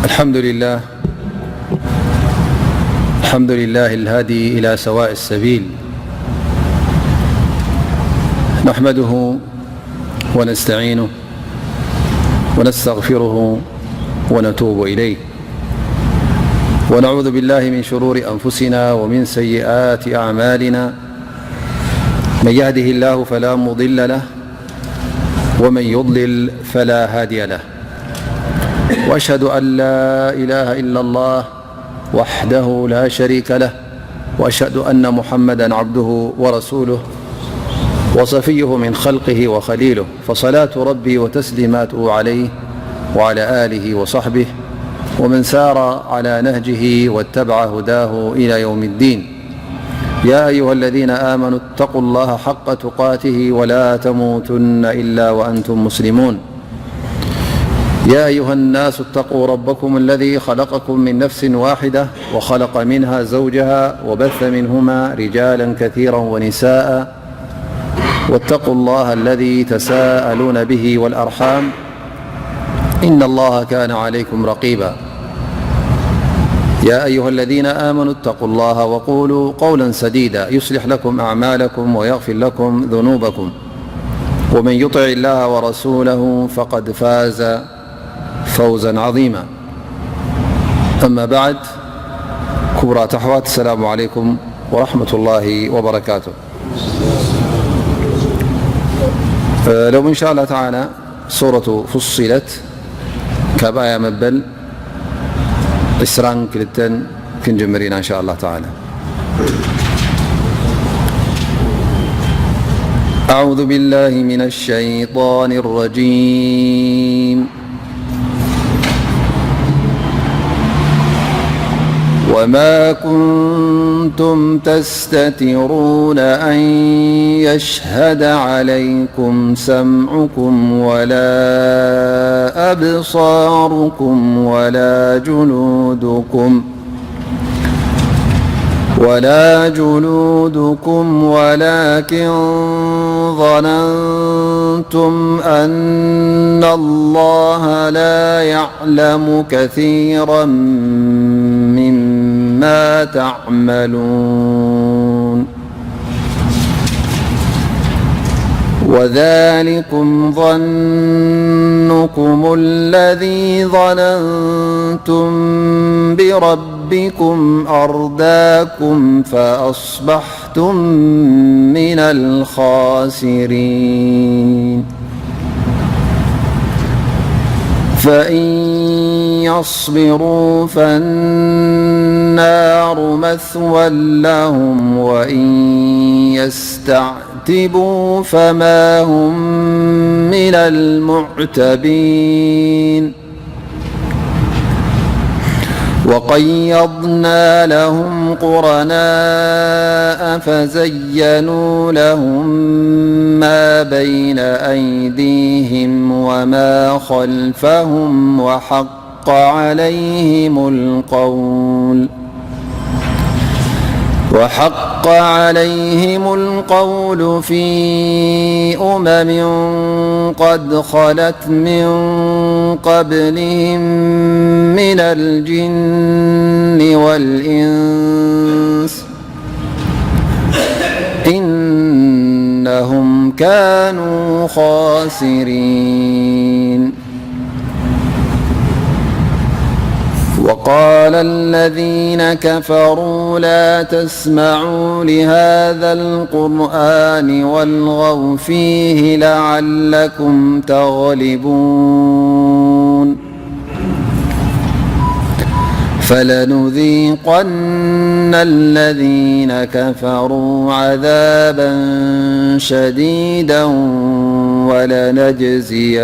الحمد لله. الحمد لله الهادي إلى سواء السبيل. نحمده ونستعينه ونستغفره ونتوب إليه، ونعوذ بالله من شرور أنفسنا ومن سيئات أعمالنا. من يهده الله فلا مضل له، ومن يضلل فلا هادي له. وأشهد أن لا إله إلا الله وحده لا شريك له، وأشهد أن محمدا عبده ورسوله، وصفيه من خلقه وخليله، فصلاة ربي وتسليماته عليه وعلى آله وصحبه ومن سار على نهجه واتبع هداه إلى يوم الدين. يا أيها الذين آمنوا اتقوا الله حق تقاته ولا تموتن إلا وأنتم مسلمون. يا أيها الناس اتقوا ربكم الذي خلقكم من نفس واحدة وخلق منها زوجها وبث منهما رجالا كثيرا ونساء، واتقوا الله الذي تساءلون به والأرحام، إن الله كان عليكم رقيبا. يا أيها الذين آمنوا اتقوا الله وقولوا قولا سديدا يصلح لكم أعمالكم ويغفر لكم ذنوبكم، ومن يطع الله ورسوله فقد فاز فوزا عظيما. أما بعد، كبرى تحوات، السلام عليكم ورحمة الله وبركاته. ሎሚ إن شاء الله تعالى ሱረቱ ፉሲለት ካብ ኣያ መበል ዕስራን ክልተን ክንጅምር ኢና إن شاء الله تعالى. أعوذ بالله من الشيطان الرجيم. وما كنتم تستترون أن يشهد عليكم سمعكم ولا أبصاركم ولا جلودكم ولا جلودكم ولكن ظننتم أن الله لا يعلم كثيرا مما تعملون. وذلكم ظنكم الذي ظننتم بربكم أرداكم فأصبحتم من الخاسرين. فإن يصبروا فالنار مثوى لهم وإن يستعتبوا فما هم من المعتبين. وقيضنا لهم قرناء فزينوا لهم ما بين أيديهم وما خلفهم وحق عليهم القول وحق عليهم القول في أمم قد خلت من قبلهم من الجن والإنس إنهم كانوا خاسرين. وقال الذين كفروا لا تسمعوا لهذا القرآن والغوا فيه لعلكم تغلبون. فلنذيقن الذين كفروا عذابا شديدا ولنجزينهم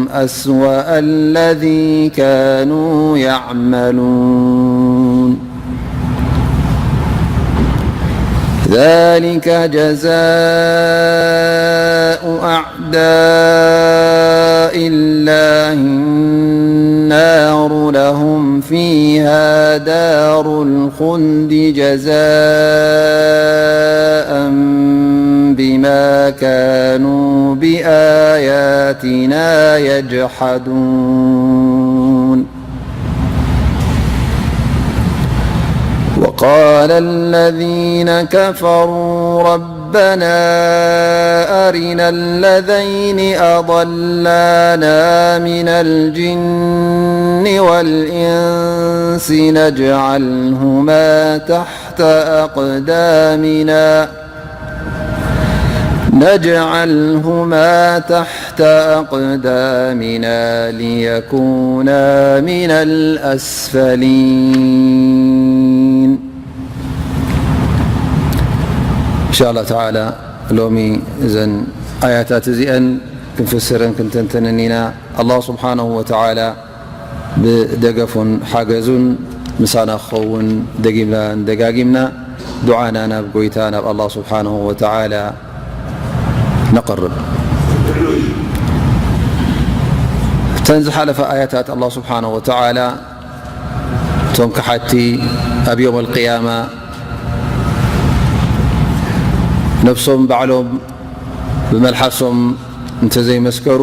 أسوأ الذي كانوا يعملون. ذلك جزاء أعداء الله النار لهم فيها دار الخلد جزاء بما كانوا بآياتنا بآياتنا يجحدون. وقال الذين كفروا ربنا أرنا الذين أضلانا من الجن والإنس نجعلهما تحت أقدامنا نجعلهما تحت أقدامنا ليكونا من الأسفلين. إن شاء الله تعالى ሎሚ እዘን ኣያታት እዚአን ክንፍስርን ክንተንተንን ኢና። ኣላህ ስብሓነሁ ወተዓላ ብደገፉን ሓገዙን ምሳና ክኸውን ደጊምና ደጋጊምና ዱዓና ናብ ጎይታ ናብ ኣላህ ስብሓነሁ ወተዓላ ነቕርብ። እተን ዝሓለፈ ኣያታት ኣላህ ስብሓነሁ ወተዓላ እቶም ከሓድቲ ኣብ ዮም ኣልቅያማ ነብሶም ባዕሎም ብመልሓሶም እንተዘይመስከሩ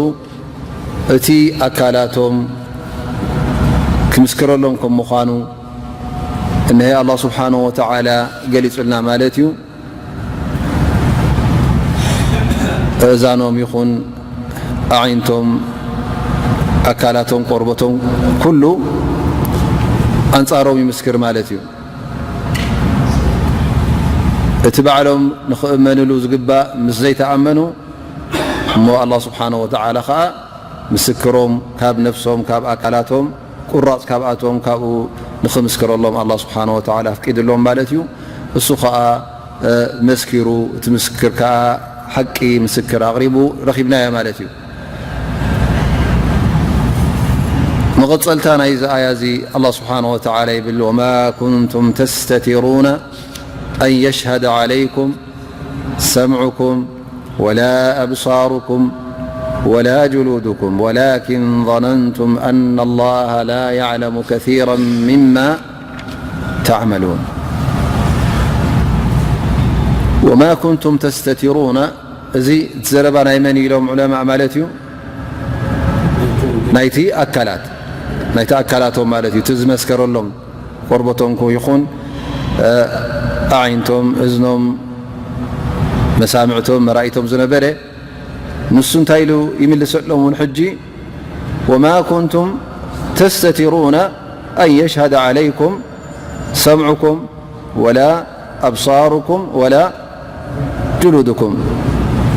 እቲ ኣካላቶም ክምስክረሎም ከም ምዃኑ እነሀ ኣላህ ስብሓነሁ ወተዓላ ገሊጹልና ማለት እዩ። እዛኖም ይኹን ኣዒንቶም፣ ኣካላቶም፣ ቆርበቶም ኩሉ ኣንጻሮም ይምስክር ማለት እዩ። እቲ ባዕሎም ንኽእመንሉ ዝግባእ ምስ ዘይተኣመኑ እሞ ኣላህ ስብሓነሁ ወተዓላ ኸኣ ምስክሮም ካብ ነፍሶም ካብ ኣካላቶም ቁራጽ ካብኣቶም ካብኡ ንኽምስክረሎም ኣላህ ስብሓነሁ ወተዓላ ኣፍቂድሎም ማለት እዩ። እሱ ኸኣ መስኪሩ፣ እቲ ምስክር ከኣ ሓቂ ምስክር ኣቕሪቡ ረኺብናዮ ማለት እዩ። መቐጸልታ ናይዚ ኣያ እዚ ኣላህ ስብሓነሁ ወተዓላ ይብል፣ وما كنتم تستترون أن يشهد عليكم سمعكم ولا أبصاركم ولا جلودكم ولكن ظننتم أن الله لا يعلم كثيرا مما تعملون. وما كنتم تستترون، እዚ እቲ ዘረባ ናይ መን ኢሎም ዑለማእ ማለት እዩ? ናይቲ ኣካላት፣ ናይቲ ኣካላቶም ማለት እዩ። እቲ ዝመስከረሎም ቆርበቶም ኮ ይኹን ኣዒንቶም፣ እዝኖም፣ መሳምዕቶም፣ መራኢቶም ዝነበረ ንሱ እንታይ ኢሉ ይምልሰሎም እውን ሕጂ وما كنتم تستترون أن يشهد عليكم سمعكم ولا أبصاركم ولا جلودكم።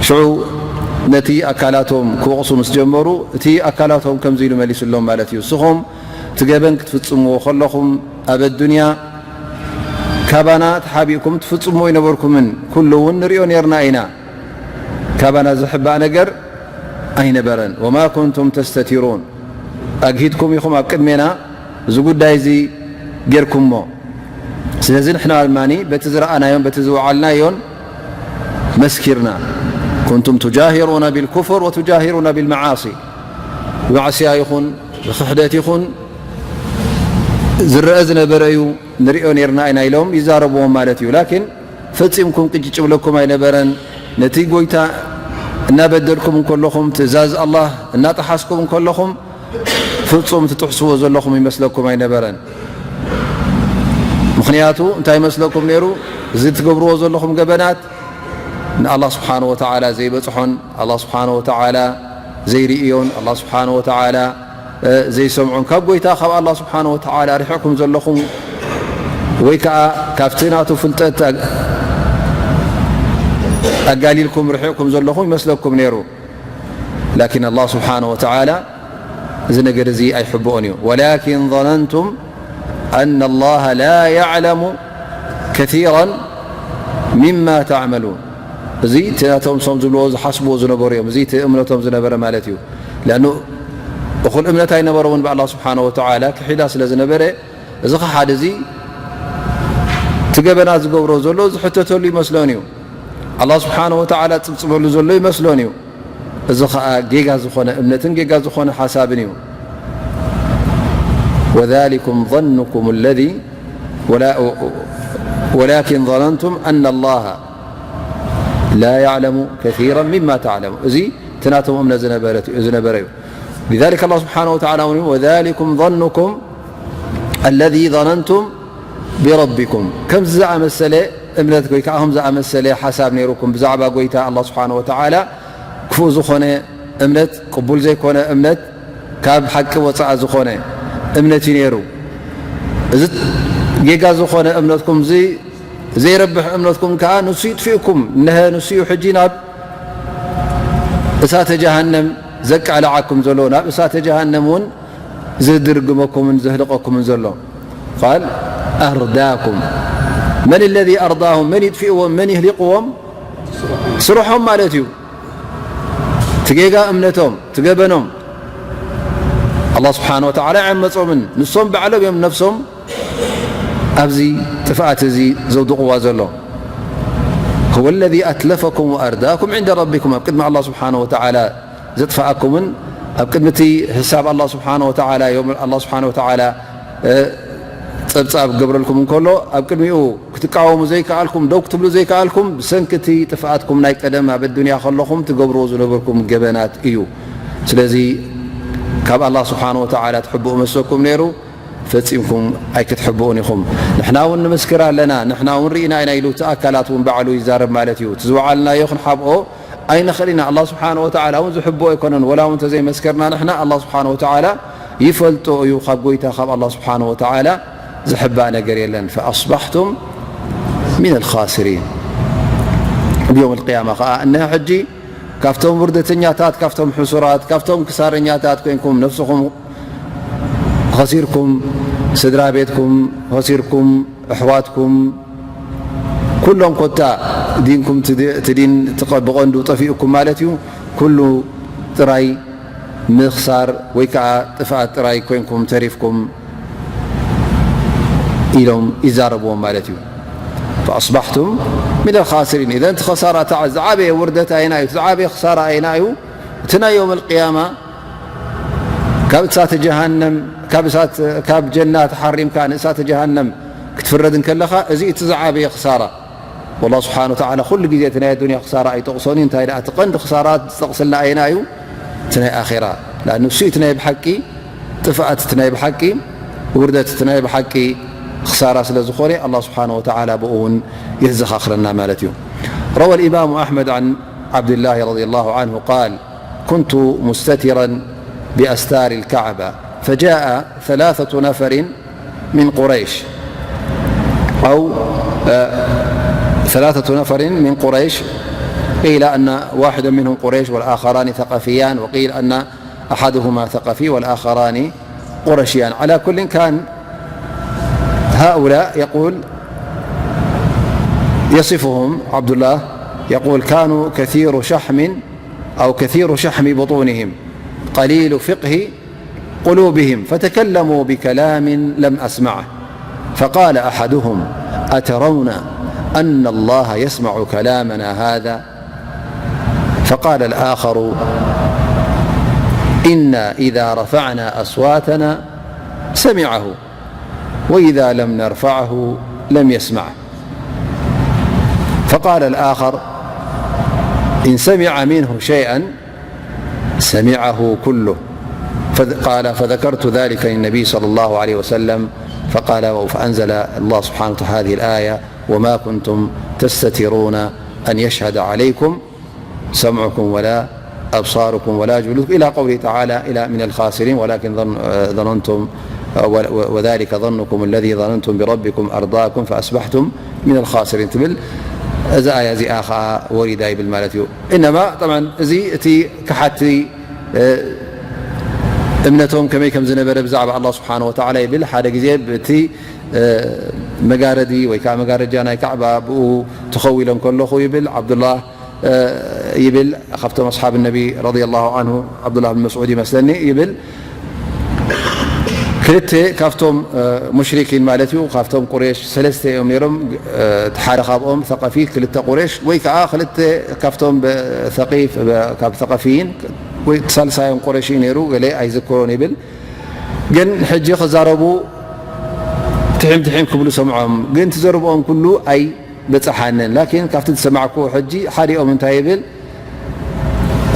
ሽዑ ነቲ ኣካላቶም ክወቕሱ ምስ ጀመሩ እቲ ኣካላቶም ከምዚ ኢሉ መሊሱሎም ማለት እዩ። ንስኹም እቲ ገበን ክትፍጽምዎ ከለኹም ኣብ ኣዱንያ ካባና ተሓቢእኩም ትፍጽምዎ ኣይነበርኩምን። ኩሉ እውን ንሪኦ ኔርና ኢና። ካባና ዝሕባእ ነገር ኣይነበረን። وما كنتم تستترون ኣግሂድኩም ኢኹም ኣብ ቅድሜና እዚ ጉዳይ እዚ ጌርኩሞ። ስለዚ ንሕና ድማ በቲ ዝረኣናዮን በቲ ዝወዓልናዮን መስኪርና። كنتم تجاهرون بالكفر وتجاهرون بالمعاصي ብማዕስያ ይኹን ብክሕደት ይኹን ዝረአ ዝነበረ እዩ፣ ንሪኦ ኔርና ኢና ኢሎም ይዛረብዎም ማለት እዩ። ላኪን ፈጺምኩም ቅጭጭ ብለኩም ኣይነበረን። ነቲ ጎይታ እናበደልኩም እንከለኹም፣ ትእዛዝ ኣላህ እናጠሓስኩም እንከለኹም፣ ፍጹም ትጥሕስዎ ዘለኹም ይመስለኩም ኣይነበረን። ምኽንያቱ እንታይ ይመስለኩም ነይሩ? እዚ ትገብርዎ ዘለኹም ገበናት ንኣላህ ስብሓነ ወተዓላ ዘይበጽሖን ኣላህ ስብሓነ ወተዓላ ዘይርእዮን ኣላህ ስብሓነ ወተዓላ ዘይሰምዑን ካብ ጎይታ ካብ ኣላህ ስብሓነ ወተዓላ ርሒቕኩም ዘለኹም ወይ ከዓ ካብቲ ናቱ ፍልጠት ኣጋሊልኩም ርሒቕኩም ዘለኹም ይመስለኩም ነይሩ። ላኪን ኣላህ ስብሓነ ወተዓላ እዚ ነገር እዚ ኣይሕብኦን እዩ። ولكن ظننتم أن الله لا يعلم كثيرا مما تعملون እዚ እቲ ናቶም ሶም ዝብልዎ ዝሓስብዎ ዝነበሩ እዮም። እዚ እቲ እምነቶም ዝነበረ ማለት እዩ። ለኣኑ እኹል እምነት ኣይነበሮምን ብኣላህ ስብሓነ ወተዓላ ክሒዳ ስለ ዝነበረ እዚ ኸሓድ እዚ እቲ ገበና ዝገብሮ ዘሎ ዝሕተተሉ ይመስሎን እዩ። ኣላህ ስብሓነ ወተዓላ ጽብጽበሉ ዘሎ ይመስሎን እዩ። እዚ ኸኣ ጌጋ ዝኾነ እምነትን ጌጋ ዝኾነ ሓሳብን እዩ። وذلكم ظنكم الذي ولكن ظننتم أن الله لا يعلم كثيرا مما تعلمون እዚ እቲ ናቶም እምነት ዝነበረ እዩ። لذلك الله سبحانه وتعالى እውን وذلكم ظنكم الذي ظننتم بربكم ከምዚ ዝኣመሰለ እምነት ወይ ከዓ ከም ዝኣመሰለ ሓሳብ ነይሩኩም ብዛዕባ ጎይታ ኣላህ ስብሓነ ወተዓላ ክፉእ ዝኾነ እምነት ቅቡል ዘይኮነ እምነት ካብ ሓቂ ወፃኢ ዝኾነ እምነት እዩ ነይሩ። እዚ ጌጋ ዝኾነ እምነትኩም እዚ ዘይረብሕ እምነትኩም ከዓ ንሱ ይጥፊእኩም። እነሀ ንሱ እዩ ሕጂ ናብ እሳተ ጀሃነም ዘቃልዓኩም ዘሎ፣ ናብ እሳተ ጀሃነም እውን ዝድርግመኩምን ዘህልቐኩምን ዘሎ። ቃል ኣርዳኩም መን ለዚ ኣርዳሁም፣ መን ይጥፊእዎም፣ መን ይህሊቕዎም? ስርሖም ማለት እዩ። ትጌጋ እምነቶም ትገበኖም ኣላ ስብሓን ወተዓላ ይዓመፆምን ንሶም ባዕሎም እዮም ነፍሶም ኣብዚ ጥፍኣት እዚ ዘውድቕዋ ዘሎ። هو الذي أتلفكم وأرداكم عند ربكم ኣብ ቅድሚ ኣላ ስብሓን ወተዓላ ዘጥፍኣኩምን ኣብ ቅድሚ እቲ ሕሳብ ኣላ ስብሓን ወተዓላ ዮም ኣላ ስብሓን ወተዓላ ጸብጻብ ክገብረልኩም እንከሎ ኣብ ቅድሚኡ ክትቃወሙ ዘይከኣልኩም ደው ክትብሉ ዘይከኣልኩም ብሰንኪ እቲ ጥፍኣትኩም ናይ ቀደም ኣብ ኣዱንያ ከለኹም ትገብርዎ ዝነበርኩም ገበናት እዩ። ስለዚ ካብ ኣላ ስብሓን ወተዓላ ትሕብኡ መሰኩም ነይሩ። ፈጺምኩም ኣይክትሕብኡን ኢኹም። ንሕና እውን ንምስክር ኣለና፣ ንሕና እውን ርኢና ኢና ኢሉ እቲ ኣካላት እውን ባዕሉ ይዛረብ ማለት እዩ። እቲ ዝወዓልናዮ ክንሓብኦ ኣይንኽእል ኢና። ኣላ ስብሓን ወተዓላ እውን ዝሕብኦ ኣይኮነን። ወላ እውን እንተዘይመስከርና ንሕና ኣላ ስብሓን ወተዓላ ይፈልጦ እዩ። ካብ ጎይታ ካብ ኣላ ስብሓን ወተዓላ ዝሕባእ ነገር የለን። ፈኣስባሕቱም ሚን ኣልኻስሪን። ኣብ ዮም ኣልቅያማ ከዓ እነሀ ሕጂ ካብቶም ውርደተኛታት፣ ካብቶም ሕሱራት፣ ካብቶም ክሳረኛታት ኮይንኩም ነፍስኹም ኸሲርኩም፣ ስድራ ቤትኩም ኸሲርኩም፣ ኣሕዋትኩም ኩሎም ኮታ ዲንኩም እቲ ዲን ብቐንዱ ጠፊኡኩም ማለት እዩ። ኩሉ ጥራይ ምኽሳር ወይ ከዓ ጥፍኣት ጥራይ ኮይንኩም ተሪፍኩም ኢሎም ይዛረብዎም ማለት እዩ። ፈኣስባሕቱም ሚን ኣልኻስሪን። ኢዘን እቲ ኸሳራ ዝዓበየ ውርደት ኣየና እዩ? ዝዓበየ ክሳራ ኣየና እዩ? እቲ ናይ ዮም ኣልቅያማ ካብ እሳተ ጀሃነም ካብ ጀና ተሓሪምካ ንእሳተ ጀሃነም ክትፍረድ እንከለኻ እዚ እቲ ዝዓበየ ክሳራ። ወላ ስብሓን ወተዓላ ኩሉ ግዜ እቲ ናይ ኣዱንያ ክሳራ ኣይጠቕሶን እዩ። እንታይ ደኣ እቲ ቀንዲ ክሳራ ዝጠቕስልና ኣየና እዩ? እቲ ናይ ኣኼራ። ንሱ እቲ ናይ ብሓቂ ጥፍኣት እቲ ናይ ብሓቂ ውርደት እቲ ናይ ብሓቂ ክሳራ ስለ ዝኾነ ኣላ ስብሓን ወተዓላ ብኡ እውን የዘኻኽረና ማለት እዩ። روى الإمام أحمد عن عبد الله رضي الله عنه قال: كنت مستترا بأستار الكعبة، فجاء ثلاثة نفر من قريش، أو، آه، ثلاثة نفر من قريش، قيل أن واحدا منهم قريش والآخران ثقفيان، وقيل أن أحدهما ثقفي والآخران قرشيان. على كل، كان هؤلاء يقول، يصفهم عبد الله، يقول: كانوا كثير شحم أو كثير شحم بطونهم قليل فقه قلوبهم، فتكلموا بكلام لم أسمعه، فقال أحدهم: أترون أن الله يسمع كلامنا هذا؟ فقال الآخر: إنا إذا رفعنا أصواتنا سمعه، وإذا لم نرفعه لم يسمع. فقال الآخر: إن سمع منه شيئا سمعه كله. فذ-، قال: فذكرت ذلك للنبي صلى الله عليه وسلم، فقال، فأنزل الله سبحانه وتعالى هذه الآية: وما كنتم تستترون أن يشهد عليكم سمعكم ولا أبصاركم ولا جلودكم، إلى قوله تعالى، إلى من الخاسرين، ولكن ظن-، ظننتم، و-، و-، وذلك ظنكم الذي ظننتم بربكم أرداكم فأصبحتم من الخاسرين ትብል እዛ ኣያ እዚኣ ኸዓ ወሪዳ ይብል ማለት እዩ። إنما طبعا እዚ እቲ ክሓቲ እምነቶም ከመይ ከም ዝነበረ ብዛዕባ ኣላህ ስብሓነ ወተዓላ ይብል። ሓደ ግዜ ብቲ መጋረዲ ወይ ከዓ መጋረጃ ናይ ካዕባ ብኡ ተኸዊሎም ከለኹ ይብል ዓብዱላህ ይብል፣ ካብቶም ኣስሓብ ነቢ ረዲየላሁ ዐንሁ ዓብዱላህ ብን መስዑድ ይመስለኒ ይብል። ክልተ ካብቶም ሙሽሪኪን ማለት እዩ፣ ካብቶም ቁሬሽ ሰለስተ እዮም ነይሮም። እቲ ሓደ ካብኦም ሰቀፊ፣ ክልተ ቁሬሽ ወይ ከዓ ክልተ ካብቶም ሰቂፍ ካብ ሰቀፊይን ወይ ሳልሳዮም ቁሬሽ እዩ ነይሩ፣ ገለ ኣይዝክሮን ይብል። ግን ሕጂ ክዛረቡ ትሒም ትሒም ክብሉ ሰምዖም፣ ግን ትዘርብኦም ኩሉ ኣይ በጽሓንን። ላኪን ካብቲ ዝሰማዕኩዎ ሕጂ ሓዲኦም እንታይ ይብል?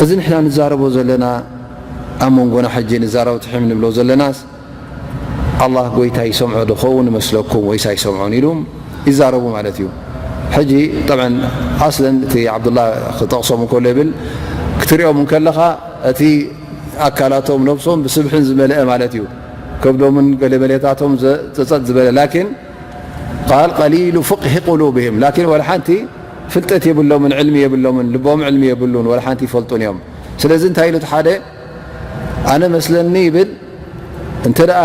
እዚ ንሕና ንዛረቦ ዘለና ኣብ መንጎና ሕጂ ንዛረቦ ትሒም ንብሎ ዘለናስ ኣላህ ጎይታ ይሰምዖ ዶ ኸውን ይመስለኩም ወይስ ኣይሰምዖን ኢሉ ይዛረቡ ማለት እዩ። ሕጂ ጠብዓን ኣስለን እቲ ዓብዱላህ ክጠቕሶም እንከሎ ይብል ክትሪኦም እንከለኻ እቲ ኣካላቶም ነብሶም ብስብሕን ዝመልአ ማለት እዩ። ከብዶምን ገለመሌታቶም ዘ- ጸጸጥ ዝበለ ላኪን ቃል ቀሊሉ ፍቅሂ ቁሉብህም ላኪን ወላ ሓንቲ ፍልጠት የብሎምን ዕልሚ የብሎምን ልቦም ዕልሚ የብሉን ወላ ሓንቲ ይፈልጡን እዮም። ስለዚ እንታይ ኢሉ እቲ ሓደ ኣነ መስለኒ ይብል እንተ ደኣ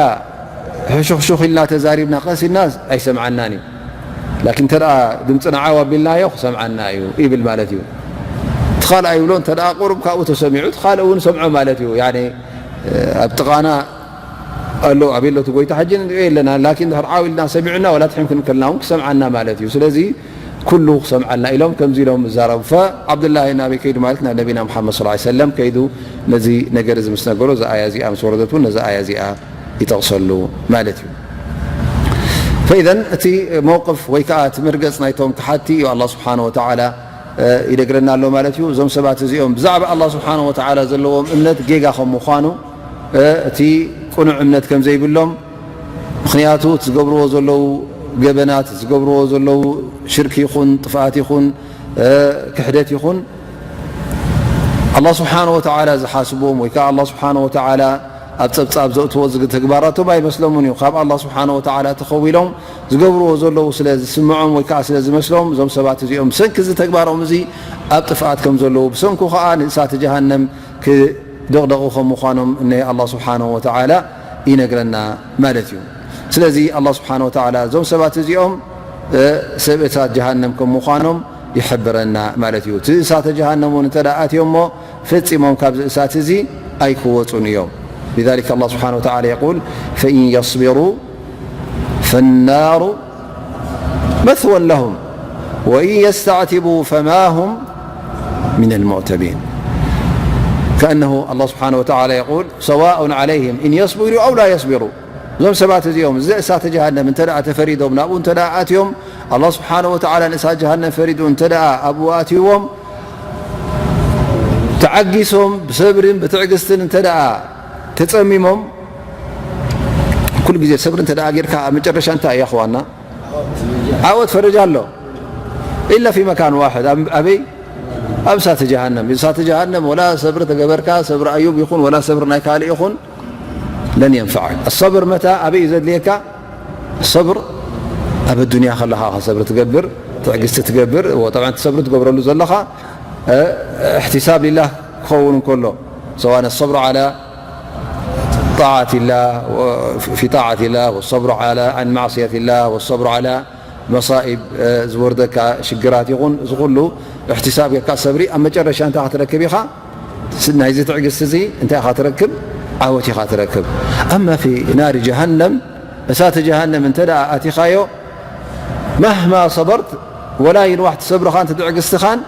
ሕሹኽሹኽ ኢልና ተዛሪብና ቀስ ኢልና ኣይሰምዓናን እዩ። ላኪን እንተ ደኣ ድምፂ ንዓው ኣቢልናዮ ክሰምዓና እዩ ይብል ማለት እዩ። እቲ ካልኣ ይብሎ እንተ ደኣ ቁሩብ ካብኡ ተሰሚዑ እቲ ካልእ እውን ሰምዖ ማለት እዩ። ያኒ ኣብ ጥቓና ኣሎ ኣበይ ኣሎ እቲ ጎይታ ሕጂ ንሪኦ የለና ላኪን ድሕር ዓው ኢልና ሰሚዑና ወላ ትሒም ክንከልና እውን ክሰምዓና ማለት እዩ። ስለዚ ኩሉ ክሰምዓልና ኢሎም ከምዚ ኢሎም ይዛረቡ። ፈዓብዱላሂ ናበይ ከይዱ ማለት ናብ ነቢና ሙሓመድ ሰለላሁ ዐለይሂ ወሰለም ከይዱ ነዚ ነገር እዚ ምስ ነገሮ እዛ ኣያ እዚኣ ምስ ወረደት እውን ነዛ ኣያ እዚኣ ይጠቕሰሉ ማለት እዩ። ፈኢዘን እቲ መውቅፍ ወይ ከዓ እቲ መርገፅ ናይቶም ክሓቲ እዩ ኣላህ ስብሓነ ወተዓላ ይነግረና ኣሎ ማለት እዩ። እዞም ሰባት እዚኦም ብዛዕባ ኣላህ ስብሓነ ወተዓላ ዘለዎም እምነት ጌጋ ከም ምዃኑ እቲ ቅኑዕ እምነት ከም ዘይብሎም ምኽንያቱ እቲ ዝገብርዎ ዘለዉ ገበናት ዝገብርዎ ዘለዉ ሽርክ ይኹን ጥፍኣት ይኹን ክሕደት ይኹን ኣላህ ስብሓነ ወተዓላ ዝሓስቦም ወይ ከዓ ኣላህ ስብሓነ ወተዓላ ኣብ ፀብፃብ ዘእትዎ ተግባራቶም ኣይመስሎምን እዩ። ካብ ኣላህ ስብሓነ ወተዓላ ተኸዊሎም ዝገብርዎ ዘለዉ ስለ ዝስምዖም ወይ ከዓ ስለ ዝመስሎም እዞም ሰባት እዚኦም ብሰንኪ እዚ ተግባሮም እዚ ኣብ ጥፍኣት ከም ዘለዉ ብሰንኩ ከዓ ንእሳተ ጀሃነም ክድቕደቑ ከም ምዃኖም እነ ኣላህ ስብሓነ ወተዓላ ይነግረና ማለት እዩ። ስለዚ ኣላህ ስብሓነ ወተዓላ እዞም ሰባት እዚኦም ሰብ እሳት ጀሃነም ከም ምዃኖም ይሕብረና ማለት እዩ። እቲ እሳተ ጀሃነም እውን እንተ ደኣ ኣትዮሞ ፈጺሞም ካብዚ እሳት እዚ ኣይክወጹን እዮም። لذلك الله سبحانه وتعالى يقول فإن يصبروا فالنار مثوى لهم وإن يستعتبوا فما هم من المعتبين. كأنه الله سبحانه وتعالى يقول سواء عليهم إن يصبروا أو لا يصبروا. እዞም ሰባት እዚኦም እዚ እሳተ ጀሃነም እንተ ደኣ ተፈሪዶም ናብኡ እንተ ደኣ ኣትዮም ኣላህ ስብሓነ ወተዓላ ንእሳት ጀሃነም ፈሪዱ እንተ ደኣ ኣብኡ ኣትይዎም ተዓጊሶም ብሰብርን ብትዕግስትን እንተ ደኣ ተጸሚሞም ኩሉ ግዜ ሰብሪ እንተ ደኣ ጌርካ ኣብ መጨረሻ እንታይ እያ ኽዋና ዓወት ፈረጃ ኣሎ ኢላ ፊ መካን ዋሕድ ኣበይ ኣብ እሳተ ጀሃነም እሳተ ጀሃነም ወላ ሰብሪ ተገበርካ ሰብሪ ኣዩብ ይኹን ወላ ሰብሪ ናይ ካልእ ይኹን ለን የንፈዓክ ኣሰብር መታ ኣበይ እዩ ዘድልየካ ሰብር ኣብ ኣዱንያ ከለኻ ሰብሪ ትገብር ትዕግስቲ ትገብር ጠብዓ ሰብሪ ትገብረሉ ዘለኻ እሕትሳብ ሊላህ ክኸውን እንከሎ ሰዋን ኣሰብሩ ዓላ ጣዓት ላህ ፊ ጣዓት ላህ ወሰብሩ ዓላ ዓን ማዕስየት ላህ ወሰብሩ ዓላ መሳኢብ ዝወርደካ ሽግራት ይኹን እዚ ኩሉ እሕትሳብ ጌርካ ሰብሪ ኣብ መጨረሻ እንታይ ክትረክብ ኢኻ ናይዚ ትዕግስቲ እዚ እንታይ ኢኻ ትረክብ ዓወት ኢኻ ትረክብ ኣማ ፊ ናሪ ጀሃነም እሳተ ጀሃነም እንተ ደኣ ኣቲኻዮ ማህማ ሰበርት ወላ ይንዋሕ ትሰብርኻን ትትዕግስትኻን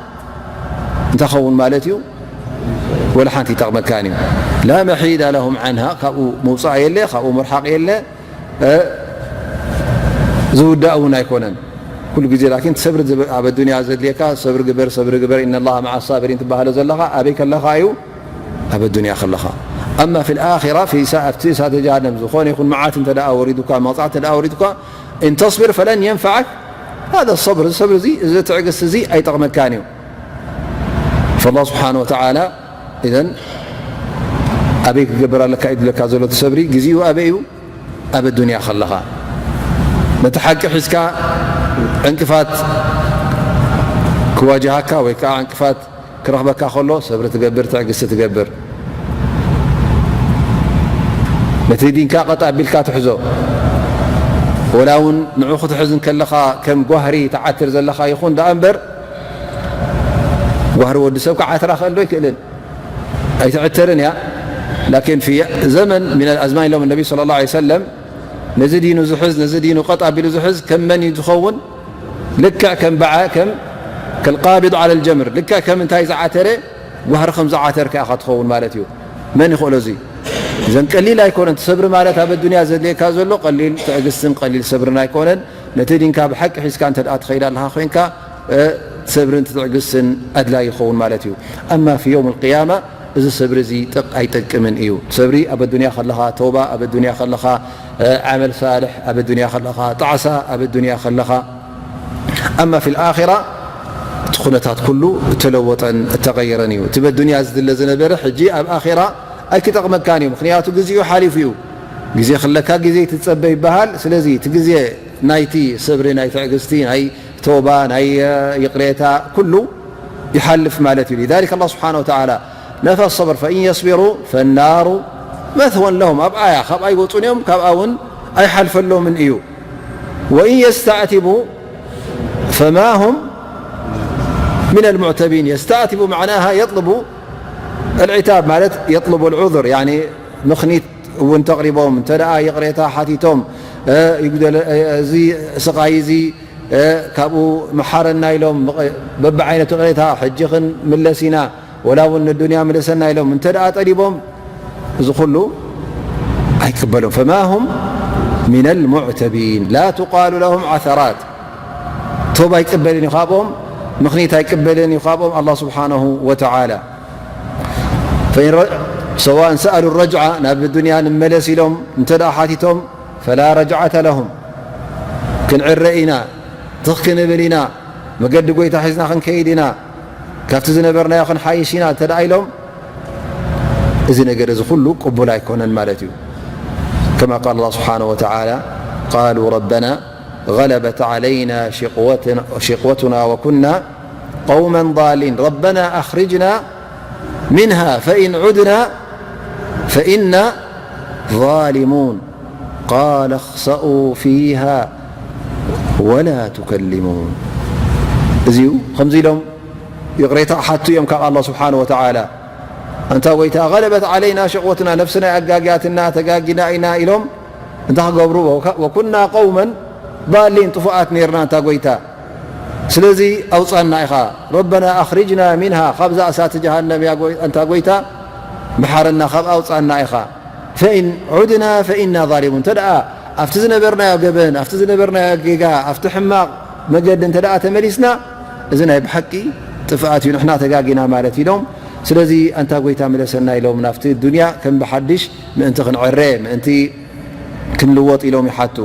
እንታይ ኸውን ማለት እዩ ወላ ሓንቲ ይጠቕመካን እዩ ላ መሒዳ ለሁም ዓንሃ ካብኡ መውፃእ የለ ካብኡ ምርሓቕ የለ ዝውዳእ እውን ኣይኮነን ኩሉ ግዜ ላኪን ሰብሪ ኣብ ኣዱንያ ዘድልየካ ሰብሪ ግበር ሰብሪ ግበር ኢነ ላሃ መዓ ሳብሪን ትበሃሎ ዘለኻ ኣበይ ከለኻ እዩ ኣብ ኣዱንያ ከለኻ ኣማ ፊ ልኣራ ኣብቲ እሳተ ጀሃነም ዝኾነ ይኹን መዓት እንተ ደኣ ወሪዱካ መቕፃዕቲ እንተ ደኣ ወሪዱካ እን ተስቢር ፈለን የንፈዓክ ሃذا الصبر እዚ ሰብሪ እዚ እዚ ትዕግስቲ እዚ ኣይጠቕመካን እዩ فالله سبحانه وتعالى إذن ኣበይ ክገብር ኣለካ እዩ ዝብለካ ዘሎ እቲ ሰብሪ ግዜኡ ኣበይ እዩ ኣብ ኣዱንያ ከለኻ ነቲ ሓቂ ሒዝካ ዕንቅፋት ክዋጅሃካ ወይ ከዓ ዕንቅፋት ክረኽበካ ከሎ ሰብሪ ትገብር ትዕግስቲ ትገብር ነቲ ዲንካ ቀጥ ኣቢልካ ትሕዞ ወላ እውን ንዑ ክትሕዝ እንከለኻ ከም ጓህሪ ትዓትር ዘለኻ ይኹን ደኣ እምበር ጓህሪ ወዲ ሰብ ክዓትራ ክእል ዶ ይክእልን ኣይትዕተርን እያ ላኪን ፊ ዘመን ምን ኣዝማን ኢሎም ነቢ ስለ ላ ሰለም ነዚ ዲኑ ዝሕዝ ነዚ ዲኑ ቀጥ ኣቢሉ ዝሕዝ ከም መን እዩ ዝኸውን ልክዕ ከም በዓ ከም ከልቃቢድ ዓለ ልጀምር ልክዕ ከም እንታይ ዝዓተረ ጓህሪ ከም ዝዓተርካ ኢኻ ትኸውን ማለት እዩ መን ይኽእሎ እዚ እዘን ቀሊል ኣይኮነን ትሰብሪ ማለት ኣብ ኣዱንያ ዘድልየካ ዘሎ ቀሊል ትዕግስትን ቀሊል ሰብርን ኣይኮነን ነቲ ዲንካ ብሓቂ ሒዝካ እንተ ትኸይድ ኣለኻ ኮይንካ ሰብርን ትዕግስትን ኣድላይ ይኸውን ማለት እዩ። ኣማ ፊ የውም ልቅያማ እዚ ሰብሪ እዚ ጥቕ ኣይጠቅምን እዩ። ሰብሪ ኣብ ኣዱንያ ከለኻ፣ ተውባ ኣብ ኣዱንያ ከለኻ፣ እ፣ ዓመል ሳልሕ ኣብ ኣዱንያ ከለኻ፣ ጣዕሳ ኣብ ኣዱንያ ከለኻ። ኣማ ፊ ልኣኺራ እቲ ኩነታት ኩሉ እተለወጠን እተቐየረን እዩ። እቲ በዱንያ ዝድለ ዝነበረ ሕጂ ኣብ ኣኺራ ኣይክጠቕመካን እዩ። ምኽንያቱ ግዜኡ ሓሊፉ እዩ። ግዜ ክለካ ግዜ ትጸበ ይበሃል። ስለዚ እቲ ግዜ ናይቲ ሰብሪ፣ ናይ ትዕግስቲ፣ ናይ ተውባ፣ ናይ ይቕሬታ ኩሉ ይሓልፍ ማለት እዩ። لذلك الله سبحانه وتعالى نفى الصبر فإن يصبروا فالنار مثوى لهم። ኣብኣ እያ፣ ካብኣ ኣይወጹን እዮም፣ ካብኣ እውን ኣይሓልፈሎምን እዩ። وإن يستعتبوا فما هم من المعتبين. يستعتب معناها يطلب العتاب ማለት يطلب العذر، يعني ምኽኒት እውን ተቕሪቦም፣ እንተ ደኣ ይቕሬታ ሓቲቶም፣ እ፣ ይጉደለ-፣ እ፣ እዚ ስቓይ እዚ፣ እ፣ ካብኡ መሓረና ኢሎም፣ በብዓይነቱ ይቕሬታ፣ ሕጂ ክንምለስ ኢና፣ ወላ እውን ንዱንያ ምለሰና ኢሎም እንተ ደኣ ጠሊቦም፣ እዚ ኩሉ ኣይቅበሎም። فما هم من المعتبين لا تقال لهم عثرات። ቶባ ኣይቅበልን እዩ ካብኦም፣ ምኽኒት ኣይቅበልን እዩ ካብኦም ኣላህ ስብሓነሁ ወተዓላ። فإن ረ-، سواء سألوا الرجعة، ናብ ዱንያ ንመለስ ኢሎም እንተ ደኣ ሓቲቶም፣ فلا رجعة لهم። ክንዕረ ኢና፣ ትኽ ክንብል ኢና፣ መገዲ ጎይታ ሒዝና ክንከይድ ኢና፣ ካብቲ ዝነበርናዮ ክንሓይሽ ኢና እንተ ደኣ ኢሎም፣ እዚ ነገር እዚ ኩሉ ቅቡል ኣይኮነን ማለት እዩ። كما قال الله سبحانه وتعالى: قالوا ربنا غلبت علينا شقوتنا، شقوتنا وكنا قوما ضالين، ربنا أخرجنا منها فإن عدنا فإنا ظالمون، قال اخسئوا فيها ولا تكلمون። እዚዩ ከምዚ ኢሎም ይቕሬታ ሓቱ እዮም ካብ ኣላህ ስብሓን ወተዓላ። ኣንታ ጎይታ፣ غلبت علينا شقوتنا፣ ነፍስና ኣጋጊያትና፣ ተጋጊና ኢና ኢሎም እንታይ ክገብሩ? وك-، وكنا قوما ضالين، ጥፉኣት ነይርና ኣንታ ጎይታ። ስለዚ ኣውጻና ኢኻ። ربنا أخرجنا منها، ካብዛ እሳት ጀሃነም ያ ጎይ-፣ ኣንታ ጎይታ ምሓረና፣ ካብ ኣውጻና ኢኻ። فإن عدنا فإنا ظالمون። እንተ ደኣ ኣብቲ ዝነበርናዮ ገበን፣ ኣብቲ ዝነበርናዮ ጌጋ፣ ኣብቲ ሕማቕ መገዲ እንተ ደኣ ተመሊስና፣ እዚ ናይ ብሓቂ ጥፍኣት እዩ፣ ንሕና ተጋጊና ማለት ኢሎም። ስለዚ ኣንታ ጎይታ ምለሰና ኢሎም ናብቲ ዱንያ ከም ብሓድሽ ምእንቲ ክንዕረ፣ ምእንቲ ክንልወጥ ኢሎም ይሓቱ።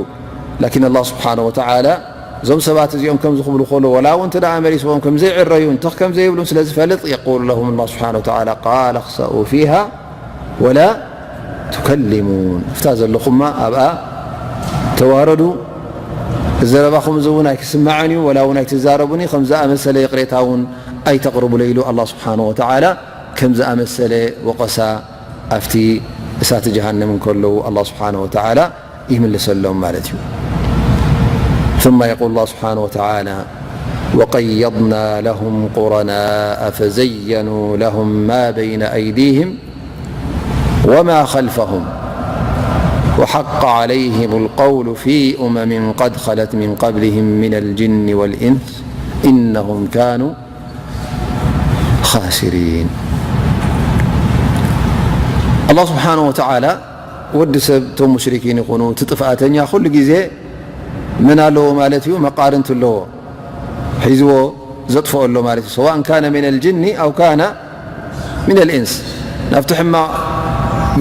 ላኪን ኣላህ ስብሓነ ወተዓላ እዞም ሰባት እዚኦም ከምዚ ክብሉ ከሎ፣ ወላ እውን እንተ ደኣ መሊስዎም ከም ዘይዕረዩን ትኽ ከም ዘይብሉን ስለ ዝፈልጥ፣ የቁሉ ለሁም ኣላህ ስብሓነ ወተዓላ፣ ቃለ እኽሰኡ ፊሃ ወላ ቱከሊሙን። ኣብታ ዘለኹማ ኣብኣ ተዋረዱ። ዘረባኹም እዚ እውን ኣይክስማዕን እዩ፣ ወላ እውን ኣይትዛረቡኒ፣ ከም ዝኣመሰለ ይቕሬታ እውን ኣይተቕርቡለይ ኢሉ ኣላህ ስብሓነ ወተዓላ ከም ዝኣመሰለ ወቐሳ ኣብቲ እሳተ ጀሃነም እንከለዉ ኣላህ ስብሓነ ወተዓላ ይምልሰሎም ማለት እዩ። ثم يقول الله سبحانه وتعالى: وقيضنا لهم قرناء فزينوا لهم ما بين أيديهم وما خلفهم وحق عليهم القول في أمم قد خلت من قبلهم من الجن والإنس إنهم كانوا خاسرين. ኣላህ ስብሓነ ወተዓላ ወዲ ሰብ፣ እቶም ሙሽሪኪን ይኹኑ፣ እቲ ጥፍኣተኛ ኩሉ ግዜ ምን ኣለዎ ማለት እዩ? መቃርንቲ ኣለዎ፣ ሒዝዎ ዘጥፍኦ ኣሎ ማለት እዩ። سواء كان من الجن أو كان من الإنس። ናብቲ ሕማቕ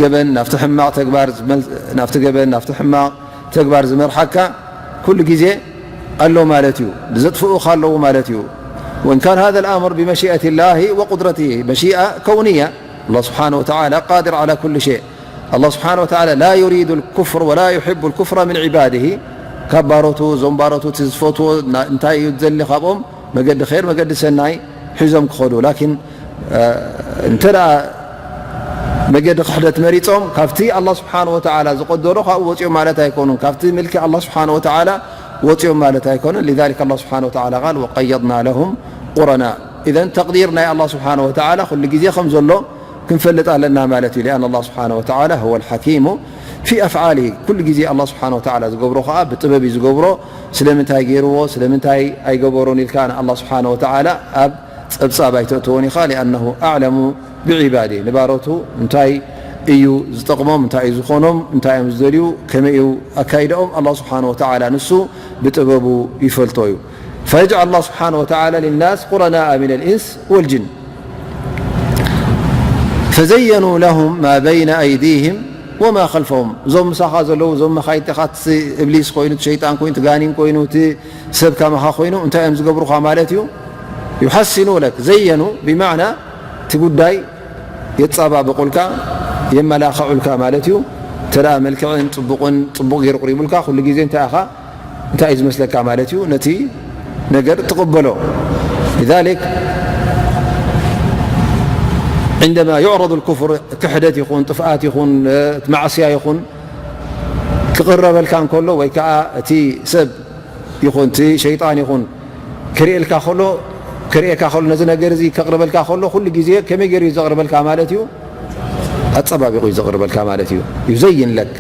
ገበን፣ ናብቲ ሕማቕ ተግባር ዝመል-፣ ናብቲ ገበን፣ ናብቲ ሕማቕ ተግባር ዝመርሓካ ኩሉ ግዜ ኣሎ ማለት እዩ። ዘጥፍኡኻ ኣለዉ ማለት እዩ። وإن كان هذا الأمر بمشيئة الله وقدرته، مشيئة كونية، الله سبحانه وتعالى قادر على كل شيء. الله سبحانه وتعالى لا يريد الكفر ولا يحب الكفر من عباده። ካብ ባሮቱ፣ እዞም ባሮቱ እቲ ዝፈትዎ ና-፣ እንታይ እዩ ዝደሊ ካብኦም? መገዲ ኸይር፣ መገዲ ሰናይ ሒዞም ክኸዱ። ላኪን፣ እ፣ እንተ ደኣ መገዲ ክሕደት መሪጾም፣ ካብቲ ኣላህ ስብሓነ ወተዓላ ዝቐደሮ ካብኡ ወጺኦም ማለት ኣይኮኑን። ካብቲ ምልኪ ኣላህ ስብሓነ ወተዓላ ወጺኦም ማለት ኣይኮኑን። لذلك الله سبحانه وتعالى قال: وقيضنا لهم قرناء. إذن ተቕዲር ናይ ኣላህ ስብሓነ ወተዓላ ኩሉ ግዜ ከም ዘሎ ክንፈልጥ ኣለና ማለት እዩ። لأن الله سبحانه وتعالى هو الحكيم في أفعاله። ኩሉ ግዜ ኣላህ ስብሓነ ወተዓላ ዝገብሮ ኸኣ ብጥበብ እዩ ዝገብሮ። ስለምንታይ ገይርዎ፣ ስለምንታይ ኣይገበሮን ኢልካ ንኣላህ ስብሓነ ወተዓላ ኣብ ጸብጻብ ኣይተእትዎን ኢኻ። لأنه أعلم بعباده። ንባሮቱ እንታይ እዩ ዝጠቕሞም፣ እንታይ እዩ ዝኾኖም፣ እንታይ እዮም ዝደልዩ፣ ከመይ እዩ ኣካይዳኦም፣ ኣላህ ስብሓነ ወተዓላ ንሱ ብጥበቡ ይፈልጦ እዩ። فيجعل الله سبحانه وتعالى للناس قرناء من الإنس والجن. فزينوا لهم ما بين أيديهم وما خلفهم. እዞም ምሳኻ ዘለዉ፣ እዞም መኻይድትኻ፣ እቲ እብሊስ ኮይኑ፣ እቲ ሸይጣን ኮይኑ፣ እቲ ጋኒን ኮይኑ፣ እቲ ሰብ ከማኻ ኮይኑ፣ እንታይ እዮም ዝገብሩኻ ማለት እዩ? يحسنوا لك، زينوا بمعنى እቲ ጉዳይ የጻባብቑልካ፣ የመላኽዑልካ ማለት እዩ። እንተ ደኣ መልክዕን ጽቡቕን፣ ጽቡቕ ገይሩ ቅሪቡልካ፣ ኩሉ ግዜ እንታይ ኢኻ እንታይ እዩ ዝመስለካ ማለት እዩ? ነቲ ነገር ትቕበሎ። لذلك عندما يعرض الكفر፣ ክሕደት ይኹን፣ ጥፍኣት ይኹን፣ እ፣ ማዕስያ ይኹን፣ ክቕረበልካ እንከሎ፣ ወይ ከኣ እቲ ሰብ ይኹን፣ እቲ ሸይጣን ይኹን፣ ክርእየልካ ከሎ፣ ክርእየካ ከሎ፣ ነዚ ነገር እዚ ከቕርበልካ ከሎ፣ ኩሉ ግዜ ከመይ ገይሩ እዩ ዘቕርበልካ ማለት እዩ? ኣጸባቢቑ እዩ ዘቕርበልካ ማለት እዩ። يزين لك።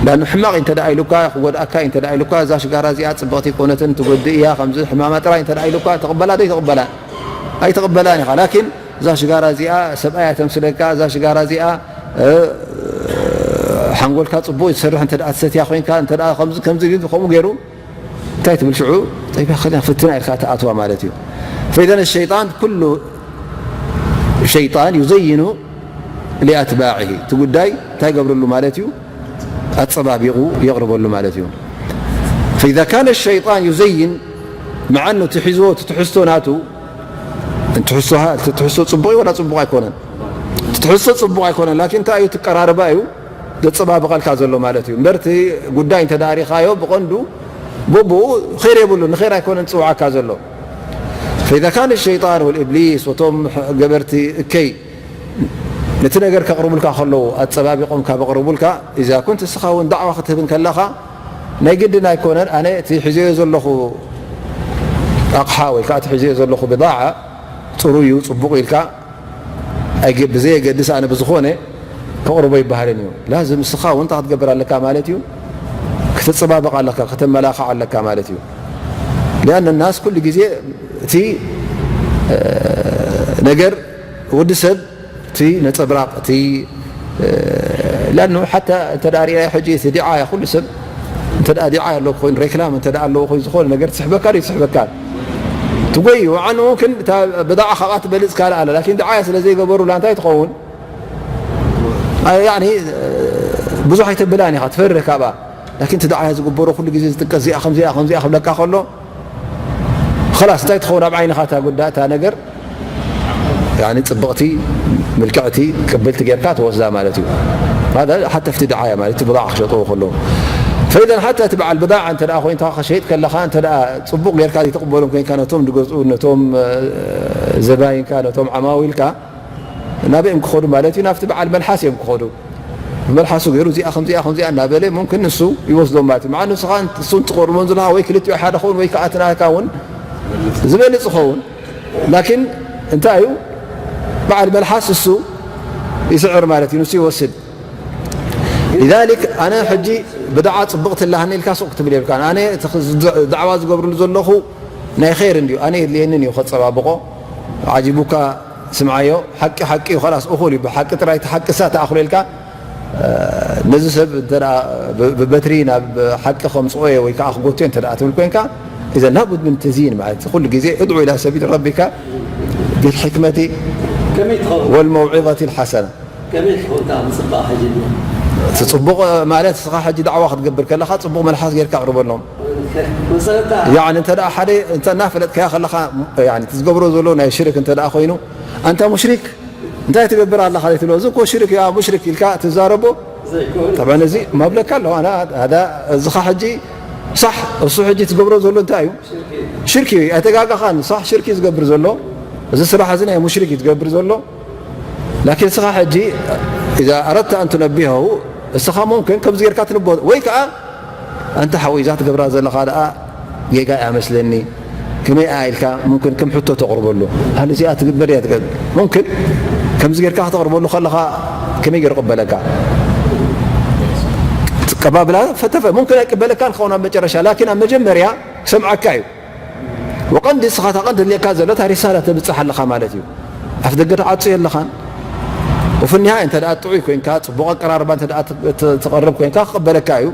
ላኑ ሕማቕ እንተ ደኣ ኢሉካ፣ ክጎድኣካ እንተ ደኣ ኢሉካ፣ እዛ ሽጋራ እዚኣ ጽብቕቲ ኣይኮነትን፣ ትጎድእ እያ፣ ከምዚ ሕማማ ጥራይ እንተ ደኣ ኢሉካ፣ ትቕበላ ዶ ኣይትቕበላን? ኣይትቕበላን ኢኻ። ላኪን እዛ ሽጋራ እዚኣ ሰብኣይ እያ ተምስለካ፣ እዛ ሽጋራ እዚኣ፣ እ፣ ሓንጎልካ ጽቡቕ እዩ ትሰርሕ እንተ ደኣ ትሰትያ ኮይንካ፣ እንተ ደኣ ከምዚ፣ ከምዚ ኢሉ ከምኡ ገይሩ እንታይ ትብል ሽዑ? ጠይብ፣ ከላ ፍትና ኢልካ ትኣትዋ ማለት እዩ። فإذا الشيطان كل شيطان يزين لأتباعه። እቲ ጉዳይ እንታይ ይገብረሉ ማለት እዩ? ኣጸባቢቑ የቕርበሉ ማለት እዩ። فإذا كان الشيطان يزين، مع أنه እቲ ሒዝዎ እቲ ትሕዝቶ ናቱ፣ ትሕዝቶ፣ እቲ ትሕዝቶ ጽቡቕ እዩ ወላ ጽቡቕ ኣይኮነን? እቲ ትሕዝቶ ጽቡቕ ኣይኮነን፣ ላኪን እንታይ እዩ? ትቀራርባ እዩ። ዘጸባብቐልካ ዘሎ ማለት እዩ። እምበር እቲ ጉዳይ እንተ ደኣ ሪኻዮ ብቐንዱ ቦቦኡ ኸይር የብሉ፣ ንኸይር ኣይኮነን ዝጽውዓካ ዘሎ። فإذا كان الشيطان والإبليس፣ ወቶም ገበርቲ እከይ ነቲ ነገር ከቕርቡልካ ከለዉ፣ ኣጸባቢቖም ካብ ኣቕርቡልካ፣ إذا كنت እስኻ እውን ዳዕዋ ክትህብ እንከለኻ፣ ናይ ግድን ኣይኮነን ኣነ እቲ ሒዘዮ ዘለኹ ኣቕሓ ወይ ከኣ እቲ ሒዘዮ ዘለኹ ብዳዓ ጽሩይ እዩ፣ ጽቡቕ ኢልካ ኣይገ-፣ ብዘየገድስ ኣነ ብዝኾነ ከቕርቦ ይበሃልን እዩ። ላዝም እስኻ እውን እንታይ ክትገብር ኣለካ ማለት እዩ? ክትጸባበቕ ኣለካ፣ ከተመላኽዕ ኣለካ ማለት እዩ። لأن الناس ኩሉ ግዜ እቲ፣ እ፣ ነገር ወዲ ሰብ እቲ ነጸብራቕ እቲ፣ እ፣ لأنه ሓታ እንተ ደኣ ርኢናዮ ሕጂ እቲ ዲዓያ ኩሉ ሰብ እንተ ደኣ ዲዓያ ኣለዎ ኮይኑ ሬክላም እንተ ደኣ ኣለዎ ኮይኑ ዝኾነ ነገር ትስሕበካ ድዩ? ትስሕበካ። ትጎይ ወዓኑ ሙምክን እታ ብዳዓ ካብኣ ትበልጽ ካልእ ኣላ። ላኪን ዳዓያ ስለ ዘይገበሩላ እንታይ ትኸውን? ኣ-፣ ያኒ፣ እ፣ ብዙሕ ኣይተብላን ኢኻ፣ ትፈርህ ካብኣ። ላኪን እቲ ዳዓያ ዝግበሮ ኩሉ ግዜ ዝጥቀስ እዚኣ ከምዚኣ፣ ከምዚኣ ክብለካ ከሎ፣ ኸላስ እንታይ ትኸውን ኣብ ዓይንኻ እታ ጉዳይ፣ እታ ነገር፣ ያኒ ጽብቕቲ፣ ምልክዕቲ፣ ቅብልቲ ጌርካ ትወስዳ ማለት እዩ። هذا ሓታ ኣብቲ ዳዓያ ማለት እቲ ብዳዓ ክሸጥዎ ከለዉ። فإذا ሓታ እቲ በዓል ብዳዓ እንተ ደኣ ኮይንካ፣ ክሸይጥ ከለኻ፣ እንተ ደኣ ጽቡቕ ጌርካ ዘይትቕበሎም ኮይንካ፣ ነቶም ዝገዝኡ፣ ነቶም፣ እ፣ ዘባይንካ፣ ነቶም ዓማዊልካ፣ ናበይ እዮም ክኸዱ ማለት እዩ? ናብቲ በዓል መልሓስ እዮም ክኸዱ። ብመልሓሱ ገይሩ እዚኣ ከምዚኣ ከምዚኣ እናበለ ሙምክን ንሱ ይወስዶም ማለት እዩ። መዓ ንስኻ እሱን ትቐርቦን ዘለኻ ወይ ክልቲኡ ሓደ ኸውን ወይ ከኣ እቲ ናትካ እውን ዝበልጽ ኸውን። ላኪን እንታይ እዩ? በዓል መልሓስ እሱ ይስዕር ማለት እዩ፣ ንሱ ይወስድ። لذلك ኣነ ሕጂ ብዳዓ ጽብቕቲ ኣላሃኒ ኢልካ ሱቕ ክትብል የብልካን። ኣነ እቲ ኽ-፣ ዝ-፣ ዳዕዋ ዝገብርሉ ዘለኹ ናይ ኸይር እንድዩ፣ ኣነ የድልየንን እዩ ከጸባብቖ። ዓጂቡካ ስምዓዮ፣ ሓቂ ሓቂ እዩ፣ ኸላስ እኹል እዩ፣ ብሓቂ ጥራይ እቲ ሓቂ እሳ ተኣኽሎ ኢልካ፣ እ፣ ነዚ ሰብ እንተ ደኣ ብ-፣ ብበትሪ ናብ ሓቂ ከምጽኦ እየ ወይ ከኣ ክጎትዮ እንተ ደኣ ትብል ኮይንካ፣ إذا لابد من تزيين ማለት እዩ። ኩሉ ግዜ ادع إلى سبيل ربك بالحكمة ከመይ ትኸውን? والموعظة الحسنة። ከመይ ትኸውን እታ ምጽባቕ ሕጂ? እቲ ጽቡቕ ማለት እስኻ ሕጂ ዳዕዋ ክትገብር ከለኻ ጽቡቕ መልሓስ ጌርካ ኣቕርበሎም። መሰረታ ያኒ እንተ ደኣ ሓደ እንተ እናፈለጥካዮ ከለኻ፣ ያኒ እቲ ዝገብሮ ዘሎ ናይ ሽርክ እንተ ደኣ ኮይኑ፣ ኣንታ ሙሽሪክ እንታይ ትገብር ኣለኻ ዘይትብሎ፣ እዚ እኮ ሽርክ እዩ፣ ኣ፣ ሙሽሪክ ኢልካ ትዛረቦ። ዘይኮነ። ጠብዓን እዚ ማብለካ ኣለኹ ኣነ፣ ሃዳ፣ እዚኻ ሕጂ ሳሕ፣ እሱ ሕጂ ትገብሮ ዘሎ እንታይ እዩ? ሽርክ እዩ። ሽርክ እዩ፣ ኣይተጋጋኻን። ሳሕ ሽርክ እዩ ዝገብር ዘሎ። እዚ ስራሕ እዚ ናይ ሙሽሪክ እዩ ዝገብር ዘሎ። ላኪን እስኻ ሕጂ إذا أردت أن تنبهه፣ እስኻ ሙምክን ከምዚ ጌርካ ትንብሆ፣ ወይ ከኣ ኣንታ ሓወይ እዛ ትገብራ ዘለኻ ደኣ ጌጋ እያ መስለኒ፣ ከመይ እያ ኢልካ ሙምክን ከም ሕቶ ተቕርበሉ። ሃል እዚኣ ትግበር እያ ትገብር። ሙምክን ከምዚ ጌርካ ከተቕርበሉ ከለኻ ከመይ ገይሩ ይቕበለካ? ትቀባብላ ፈተፈ፣ ሙምክን ኣይቅበለካን ክኸውን ኣብ መጨረሻ፣ ላኪን ኣብ መጀመርያ ክሰምዓካ እዩ። ወቐንዲ እስኻ እታ ቀንዲ ድልየካ ዘሎ እታ ሪሳላ ተብጽሕ ኣለኻ ማለት እዩ። ኣፍ ደገ ተዓጽዮ ኣለኻን። ወፍኒሃ እንተ ደኣ ጥዑይ ኮይንካ፣ ጽቡቕ ኣቀራርባ እንተ ደኣ ት-፣ ት-፣ ትቐርብ ኮይንካ ክቕበለካ እዩ።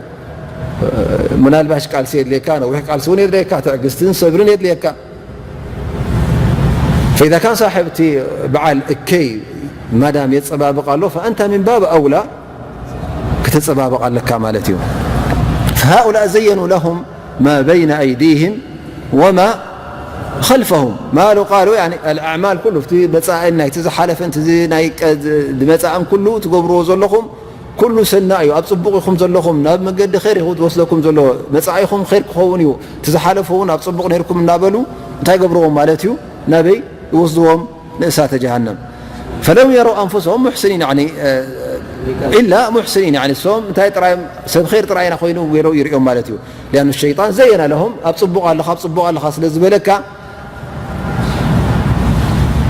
ምናልባሽ ቃልሲ የድልየካ፣ ነዊሕ ቃልሲ እውን የድልየካ፣ ትዕግስትን ሰብርን የድልየካ። ፈኢዛ ካን ሳሕብ እቲ በዓል እከይ ማዳም የጸባብቕ ኣሎ፣ ፈኣንታ ምን ባብ ኣውላ ክተጸባብቕ ኣለካ ማለት እዩ። فهؤلاء زينوا لهم ما بين أيديهم وما خلفهم. ማሉ ቃሉ፣ ያኒ፣ ኣልኣዕማል ኩሉ፣ እቲ መጻእን ናይቲ ዝሓለፈን፣ እቲ ዝ-፣ ናይ ቀ-፣ ዝመጻእን ኩሉ ትገብርዎ ዘለኹም ኩሉ ሰናይ እዩ። ኣብ ጽቡቕ ኢኹም ዘለኹም፣ ናብ መገዲ ኸይር ኢኹም ዝወስደኩም ዘሎ፣ መጻኢኹም ኸይር ክኸውን እዩ፣ እቲ ዝሓለፈ እውን ኣብ ጽቡቕ ነይርኩም እናበሉ እንታይ ገብርዎም ማለት እዩ? ናበይ ይወስድዎም? ንእሳተ ጀሃነም። فلم يروا أنفسهم محسنين، يعني، إلا محسنين، يعني እሶም እንታይ ጥራይ፣ ሰብ ኸይር ጥራይ ኢና ኮይኑ ገይሩ ይርእዮም ማለት እዩ። لأن الشيطان زين لهم، ኣብ ጽቡቕ ኣለኻ፣ ኣብ ጽቡቕ ኣለኻ ስለ ዝበለካ፣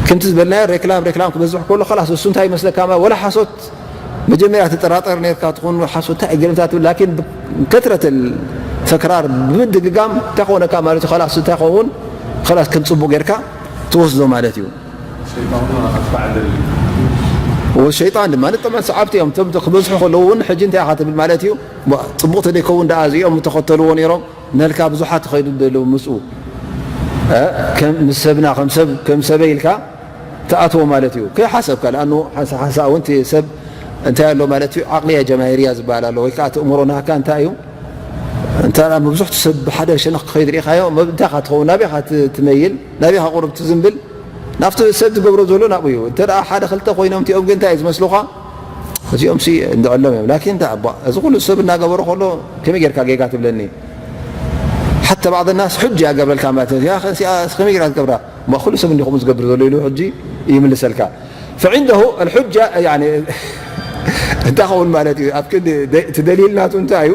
ከምቲ ዝበልናዮ ሬክላም፣ ሬክላም ክበዝሕ ከሎ፣ خلاص እሱ እንታይ ይመስለካ ማለት፣ ወላ ሓሶት መጀመርያ ትጠራጠር ነርካ ትኾን ሓሶት እንታይ ገለምታት ትብል፣ ላኪን ብከትረት ተክራር ብምድግጋም እንታይ ክኾነካ ማለት እዩ፣ خلاص እንታይ ክኸውን፣ خلاص ከም ጽቡቕ ጌርካ ትወስዶ ማለት እዩ። ወሸይጣን ድማ ንጠመን ሰዓብቲ እዮም። እቶም ክበዝሑ ከለዉ እውን ሕጂ እንታይ ኢኻ ትብል ማለት እዩ? ዋ፣ ጽቡቕ ተደይከውን ደኣ እዚኦም ምተኸተልዎ ነይሮም፣ ነልካ ብዙሓት ይኸይዱ ዘለዉ ምስኡ። እ፣ ከም ምስ ሰብና፣ ከም ሰብ፣ ከም ሰበይ ኢልካ ትኣትዎ ማለት እዩ። ከይሓሰብካ፣ ለኣኑ ሓንሳ ሓንሳ እውን እቲ ሰብ እንታይ ኣሎ ማለት እዩ? ዓቕልያ ጀማሂርያ ዝበሃል ኣሎ፣ ወይ ከዓ እቲ እምሮ ናካ እንታይ እዩ? እንተ ደኣ መብዝሕቱ ሰብ ብሓደ ሸነኽ ክኸይድ ርኢኻዮ፣ መብ-፣ እንታይ ኢኻ ትኸውን? ናበይ ኢኻ ት-፣ ትመይል? ናበይ ኢኻ ቁሩብ ትዝንብል? ናብቲ ሰብ ዝገብሮ ዘሎ ናብኡ እዩ። እንተ ደኣ ሓደ ክልተ ኮይኖም እቲኦም ግን እንታይ እዩ ዝመስሉኻ? እዚኦም ሲ እንድዕሎም እዮም። ላኪን እንታይ ኣባ፣ እዚ ኩሉ ሰብ እናገበሮ ከሎ ከመይ ጌርካ ጌጋ ትብለኒ? ሓታ بعض الناس ሕጂ እያ ገብረልካ ማለት እዩ። ያ ኸ እዚኣ ከመይ ጌራ ትገብራ? እሞ ኩሉ ሰብ እንዲኹም ዝገብር ዘሎ ኢሉ ሕጂ ይምልሰልካ። فعنده الحجة، يعني እንታይ ኸውን ማለት እዩ? ኣብ ክንዲ ደ-፣ እቲ ደሊል ናቱ እንታይ እዩ?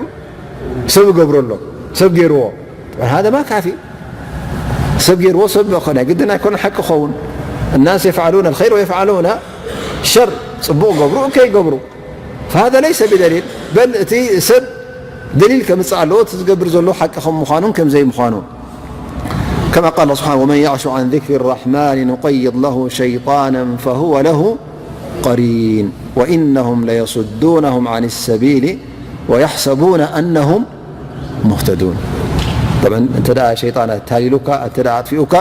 ሰብ ይገብሮ ኣሎ፣ ሰብ ገይርዎ። هذا ما كافي። ሰብ ገይርዎ፣ ሰብ ናይ ግድን ኣይኮነ ሓቂ ኸውን። الناس يفعلون الخير ويفعلون الشر። ጽቡቕ ገብሩ፣ እከይ ገብሩ። فهذا ليس بدليل، بل እቲ ሰብ ደሊል ከምጽእ ኣለዎ፣ እቲ ዝገብር ዘሎ ሓቂ ከም ምዃኑን ከም ዘይምዃኑን። كما قال الله سبحانه: "ومن يعش عن ذكر الرحمن نقيض له شيطانا فهو له قرين وإنهم ليصدونهم عن السبيل ويحسبون أنهم مهتدون". طبعا እንተ ደኣ ሸይጣን ኣታሊሉካ፣ እንተ ደኣ ኣጥፊኡካ፣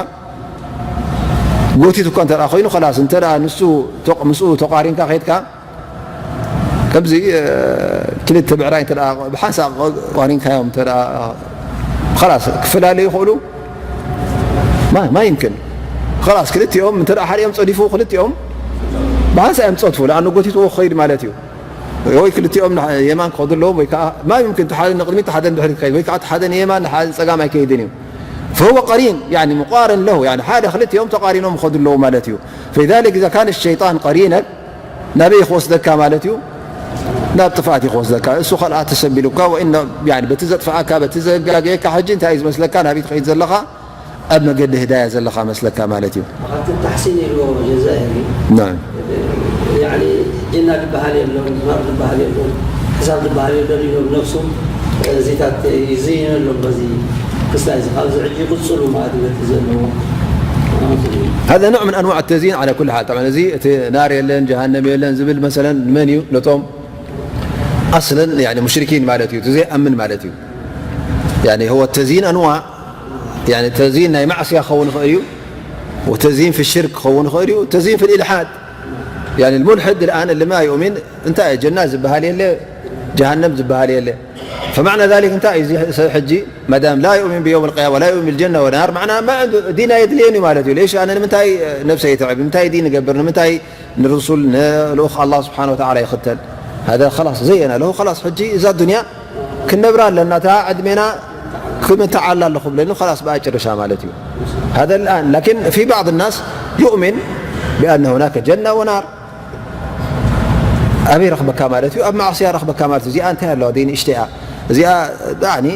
ጎቲቱካ እንተ ደኣ ኮይኑ፣ خلاص፣ እንተ ደኣ ንሱ ተቕ-፣ ምስኡ ተቓሪንካ ከይድካ፣ ከምዚ፣ እ፣ ክልተ ብዕራይ እንተ ደኣ ብሓንሳእ ቐ-፣ ቋሪንካዮም እንተ ደኣ፣ خلاص፣ ክፈላለዩ ይኽእሉ? ማ-፣ ما يمكن። خلاص፣ ክልቲኦም እንተ ደኣ ሓዲኦም ጸዲፉ፣ ክልቲኦም ብሓንሳእ እዮም ዝጸድፉ። ለኣኑ ጎቲትዎ ክኸይድ ማለት እዩ። ወይ ክልቲኦም ንየማን ክኸዱ ኣለዎም፣ ወይ ከኣ ما يمكن፣ እቲ ሓደ ንቕድሚት፣ እቲ ሓደ ንድሕሪት ክኸይድ፣ ወይ ከኣ እቲ ሓደ ንየማን፣ ሓደ ንጸጋም ኣይከይድን እዩ። فهو قرين، يعني مقارن له، يعني ሓደ ክልቲኦም ተቓሪኖም ክኸዱ ኣለዎም ማለት እዩ። فلذلك إذا كان الشيطان قرينك ናበይ ክወስደካ ማለት እዩ? ናብ ጥፍኣት እዩ ክወስደካ። እሱ ካልኣ ተሰቢሉካ፣ ወኢነ፣ ያኒ፣ በቲ ዘጥፍኣካ፣ በቲ ዘጋገየካ፣ ሕጂ እንታይ እዩ ዝመስለካ? ናበይ ትኸይድ ዘለኻ? ኣብ መገዲ ህዳያ ዘለኻ መስለካ ማለት እዩ። ካብቲ ታሕሲን ኢልዎ ጀዛኢሪ፣ ናም። ያኒ፣ ጅና ዝበሃል የሎን፣ ዛር ዝበሃል የሎን፣ ሕሳብ ዝበሃል የሎን ኢሎም ነፍሱ እዚታት ይዝይነሎም በዚ ክስታይ እዚ። ካብዚ ሕጂ ይቕጽሉ ማለት እዩ በቲ ዘለዎ። هذا نوع من أنواع التزيين على كل حال። طبعا እዚ እቲ ናር የለን፣ ጀሃነም የለን ዝብል መሰለን ንመን እዩ? ነቶም ኣስለን፣ ያኒ፣ ሙሽሪኪን ማለት እዩ፣ እቲ ዘይኣምን ማለት እዩ። ያኒ፣ هو التزيين أنواع، ያኒ፣ ተዝይን ናይ ማዕስያ ክኸውን ይኽእል እዩ፣ ወተዝይን في الشرك ክኸውን ይኽእል እዩ፣ ተዝይን في الإلحاد። يعني الملحد الآن اللي ما يؤمن، እንታይ እዩ፣ ጀና ዝበሃል የለ፣ ጀሃነም ዝበሃል የለ። فمعنى ذلك እንታይ እዩ፣ እዚ ሰብ ሕጂ ማዳም لا يؤمن بيوم القيامة ولا يؤمن بالجنة والنار، معناه ما عنده دين የድልየኒ ማለት እዩ። ليش أنا ንምንታይ ነብሰይ የተዕብ፣ ንምንታይ ዲን እገብር፣ ንምንታይ ንርሱል፣ ንልኡኽ ኣላህ ስብሓነ ወተዓላ ይኽተል። هذا خلاص زين له، خلاص ሕጂ እዛ ዱንያ ክንነብራ ኣለና፣ እታ ዕድሜና ክምንትዓላ ኣለኹ ብለኒ፣ خلاص ብኣ ጭርሻ ማለት እዩ። هذا الآن، لكن في بعض الناس يؤمن بأن هناك جنة ونار. ኣበይ ረኽበካ ማለት እዩ? ኣብ ማዕስያ ረኽበካ ማለት እዩ። እዚኣ እንታይ ኣለዋ? ደይ ንእሽተይ እያ። እዚኣ ዳዕኒ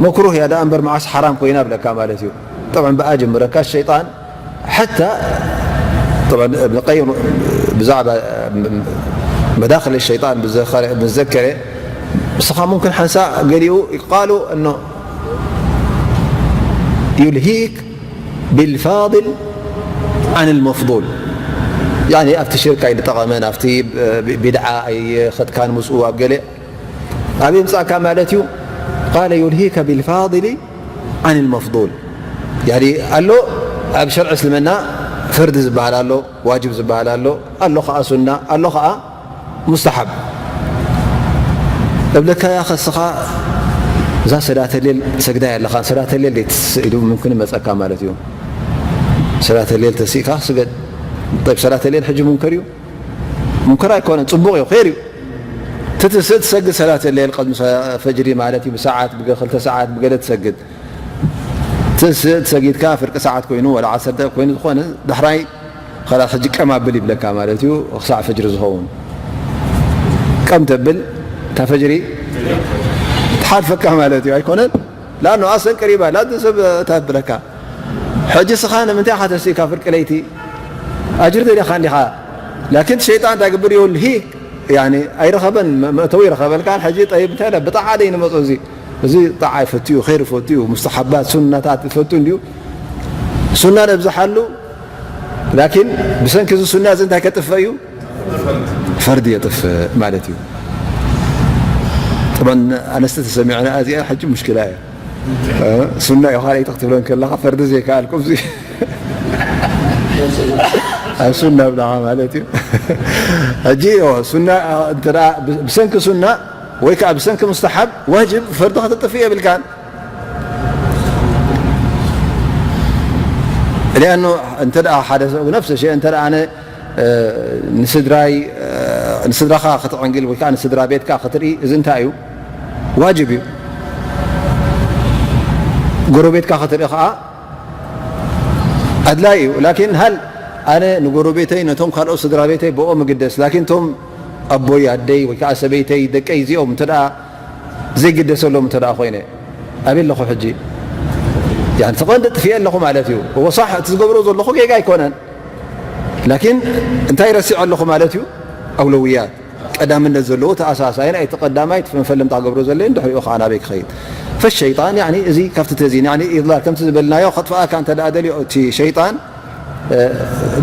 መክሩህ እያ ደኣ እምበር መዓስ ሓራም ኮይና ብለካ ማለት እዩ። طبعا ብኣ ጀምረካ ሸይጣን ሓታ طبعا እብን ቀይም ብዛዕባ መዳኽል ሸይጣን ብዘኸረ፣ ብዘከረ ንስኻ ሙምክን ሓንሳ ገሊኡ ቃሉ እኖ يلهيك بالفاضل عن المفضول። ያኒ ኣብቲ ሽርክ ኣይንጠቐመን፣ ኣብቲ ቢድዓ ኣይኸድካን ምስኡ ኣብ ገለ ኣበይ ምጻእካ ማለት እዩ። ቃለ ዩልሂከ ቢልፋضሊ ዓን ልመፍضል። ያኒ ኣሎ ኣብ ሸርዒ እስልምና ፈርዲ ዝበሃል ኣሎ፣ ዋጅብ ዝበሃል ኣሎ፣ ኣሎ ኸዓ ሱና፣ ኣሎ ኸዓ ሙስተሓብ። እብለካ ያ ኸስኻ እዛ ሰላተ ሌል ሰግዳ ኣለኻ፣ ሰላተ ሌል ደይ ትስእ ኢሉ ምምክን ይመፀካ ማለት እዩ። ሰላተ ሌል ተሲእካ ስገድ። ጠይብ ሰላተ ሌል ሕጂ ሙንከር እዩ? ሙንከር ኣይኮነን፣ ፅቡቕ እዩ፣ ኸይር እዩ። ትትስእ ትሰግድ ሰላተ ሌል ቅድሚ ፈጅሪ ማለት እዩ፣ ብሰዓት ብገ ክልተ ሰዓት ብገለ ትሰግድ። ትስእ ትሰጊድካ ፍርቂ ሰዓት ኮይኑ ወላ ዓሰርተ ኮይኑ ዝኾነ ዳሕራይ ኸላስ ሕጂ ቀም ኣብል ይብለካ ማለት እዩ። ክሳዕ ፈጅሪ ዝኸውን ቀም ተብል እታ ፈጅሪ ትሓልፈካ ማለት እዩ። ኣይኮነን ላኖ ኣሰን ቀሪባ ላዚ ሰብ እታ ትብለካ። ሕጂ ስኻ ንምንታይ ኢኻ ተሲእካ ፍርቂ ለይቲ ኣጅር ደሊኻ እንዲኻ። ላኪን ሸይጣን እንታይ ግብር ይውል ሂ ያኒ ኣይረኸበን መእተዊ ይረኸበልካ። ሕጂ ጠይብ እንታይ ብጣዓ ደይ ንመፁ እዚ እዚ ጣዓ ይፈቱ እዩ፣ ኸይር ይፈቱ እዩ፣ ሙስተሓባት ሱናታት ይፈቱ እንድዩ። ሱና ነብዝሓሉ። ላኪን ብሰንኪ እዚ ሱና እዚ እንታይ ከጥፍእ እዩ? ፈርዲ የጥፍእ ማለት እዩ። ጠብዓን ኣነስተ ተሰሚዕና እዚኣ ሕጂ ሙሽኪላ እያ። እ፣ ሱና እዩ ካልኣይቲ ክትብሎ እንከለኻ ፈርዲ ዘይከኣልኩም እዚ ኣብ ሱና ብላኻ ማለት እዩ። ሕጂ ዮ፣ ሱና እንተ ደኣ ብ-፣ ብሰንኪ ሱና ወይ ከዓ ብሰንኪ ሙስተሓብ ዋጅብ ፈርዲ ከተጥፍእ የብልካን። ሊኣኑ እንተ ደኣ ሓደ ሰብ ነፍሰ ሸ እንተ ደኣ ኣነ ንስድራይ ንስድራኻ ክትዕንግል ወይ ከዓ ንስድራ ቤትካ ክትርኢ እዚ እንታይ እዩ? ዋጅብ እዩ። ጎረቤትካ ክትርኢ ከዓ ኣድላይ እዩ። ላኪን ሃል ኣነ ንጎረቤተይ ነቶም ካልኦት ስድራ ቤተይ ብኦም እግደስ፣ ላኪን እቶም ኣቦይ ኣደይ ወይ ከዓ ሰበይተይ ደቀይ እዚኦም እንተ ደኣ ዘይግደሰሎም እንተ ደኣ ኮይነ ኣበይ ኣለኹ ሕጂ? ያኒ እቲ ቀንዲ ጥፊኤ ኣለኹ ማለት እዩ። እወ ሳሕ እቲ ዝገብሮ ዘለኹ ጌጋ ኣይኮነን። ላኪን እንታይ ረሲዐ ኣለኹ ማለት እዩ? ኣውለውያት ቀዳምነት ዘለዎ ተኣሳሳይን ኣይቲ ቀዳማይ እቲ መፈለምታ ክገብሮ ዘለየን ድሕሪኡ ከዓ ናበይ ክኸይድ? ፈሸይጣን ያኒ እዚ ካብቲ ተዚን ያኒ ኢድላል ከምቲ ዝበልናዮ ከጥፍኣካ እንተ ደኣ ደልዮ እቲ ሸይጣን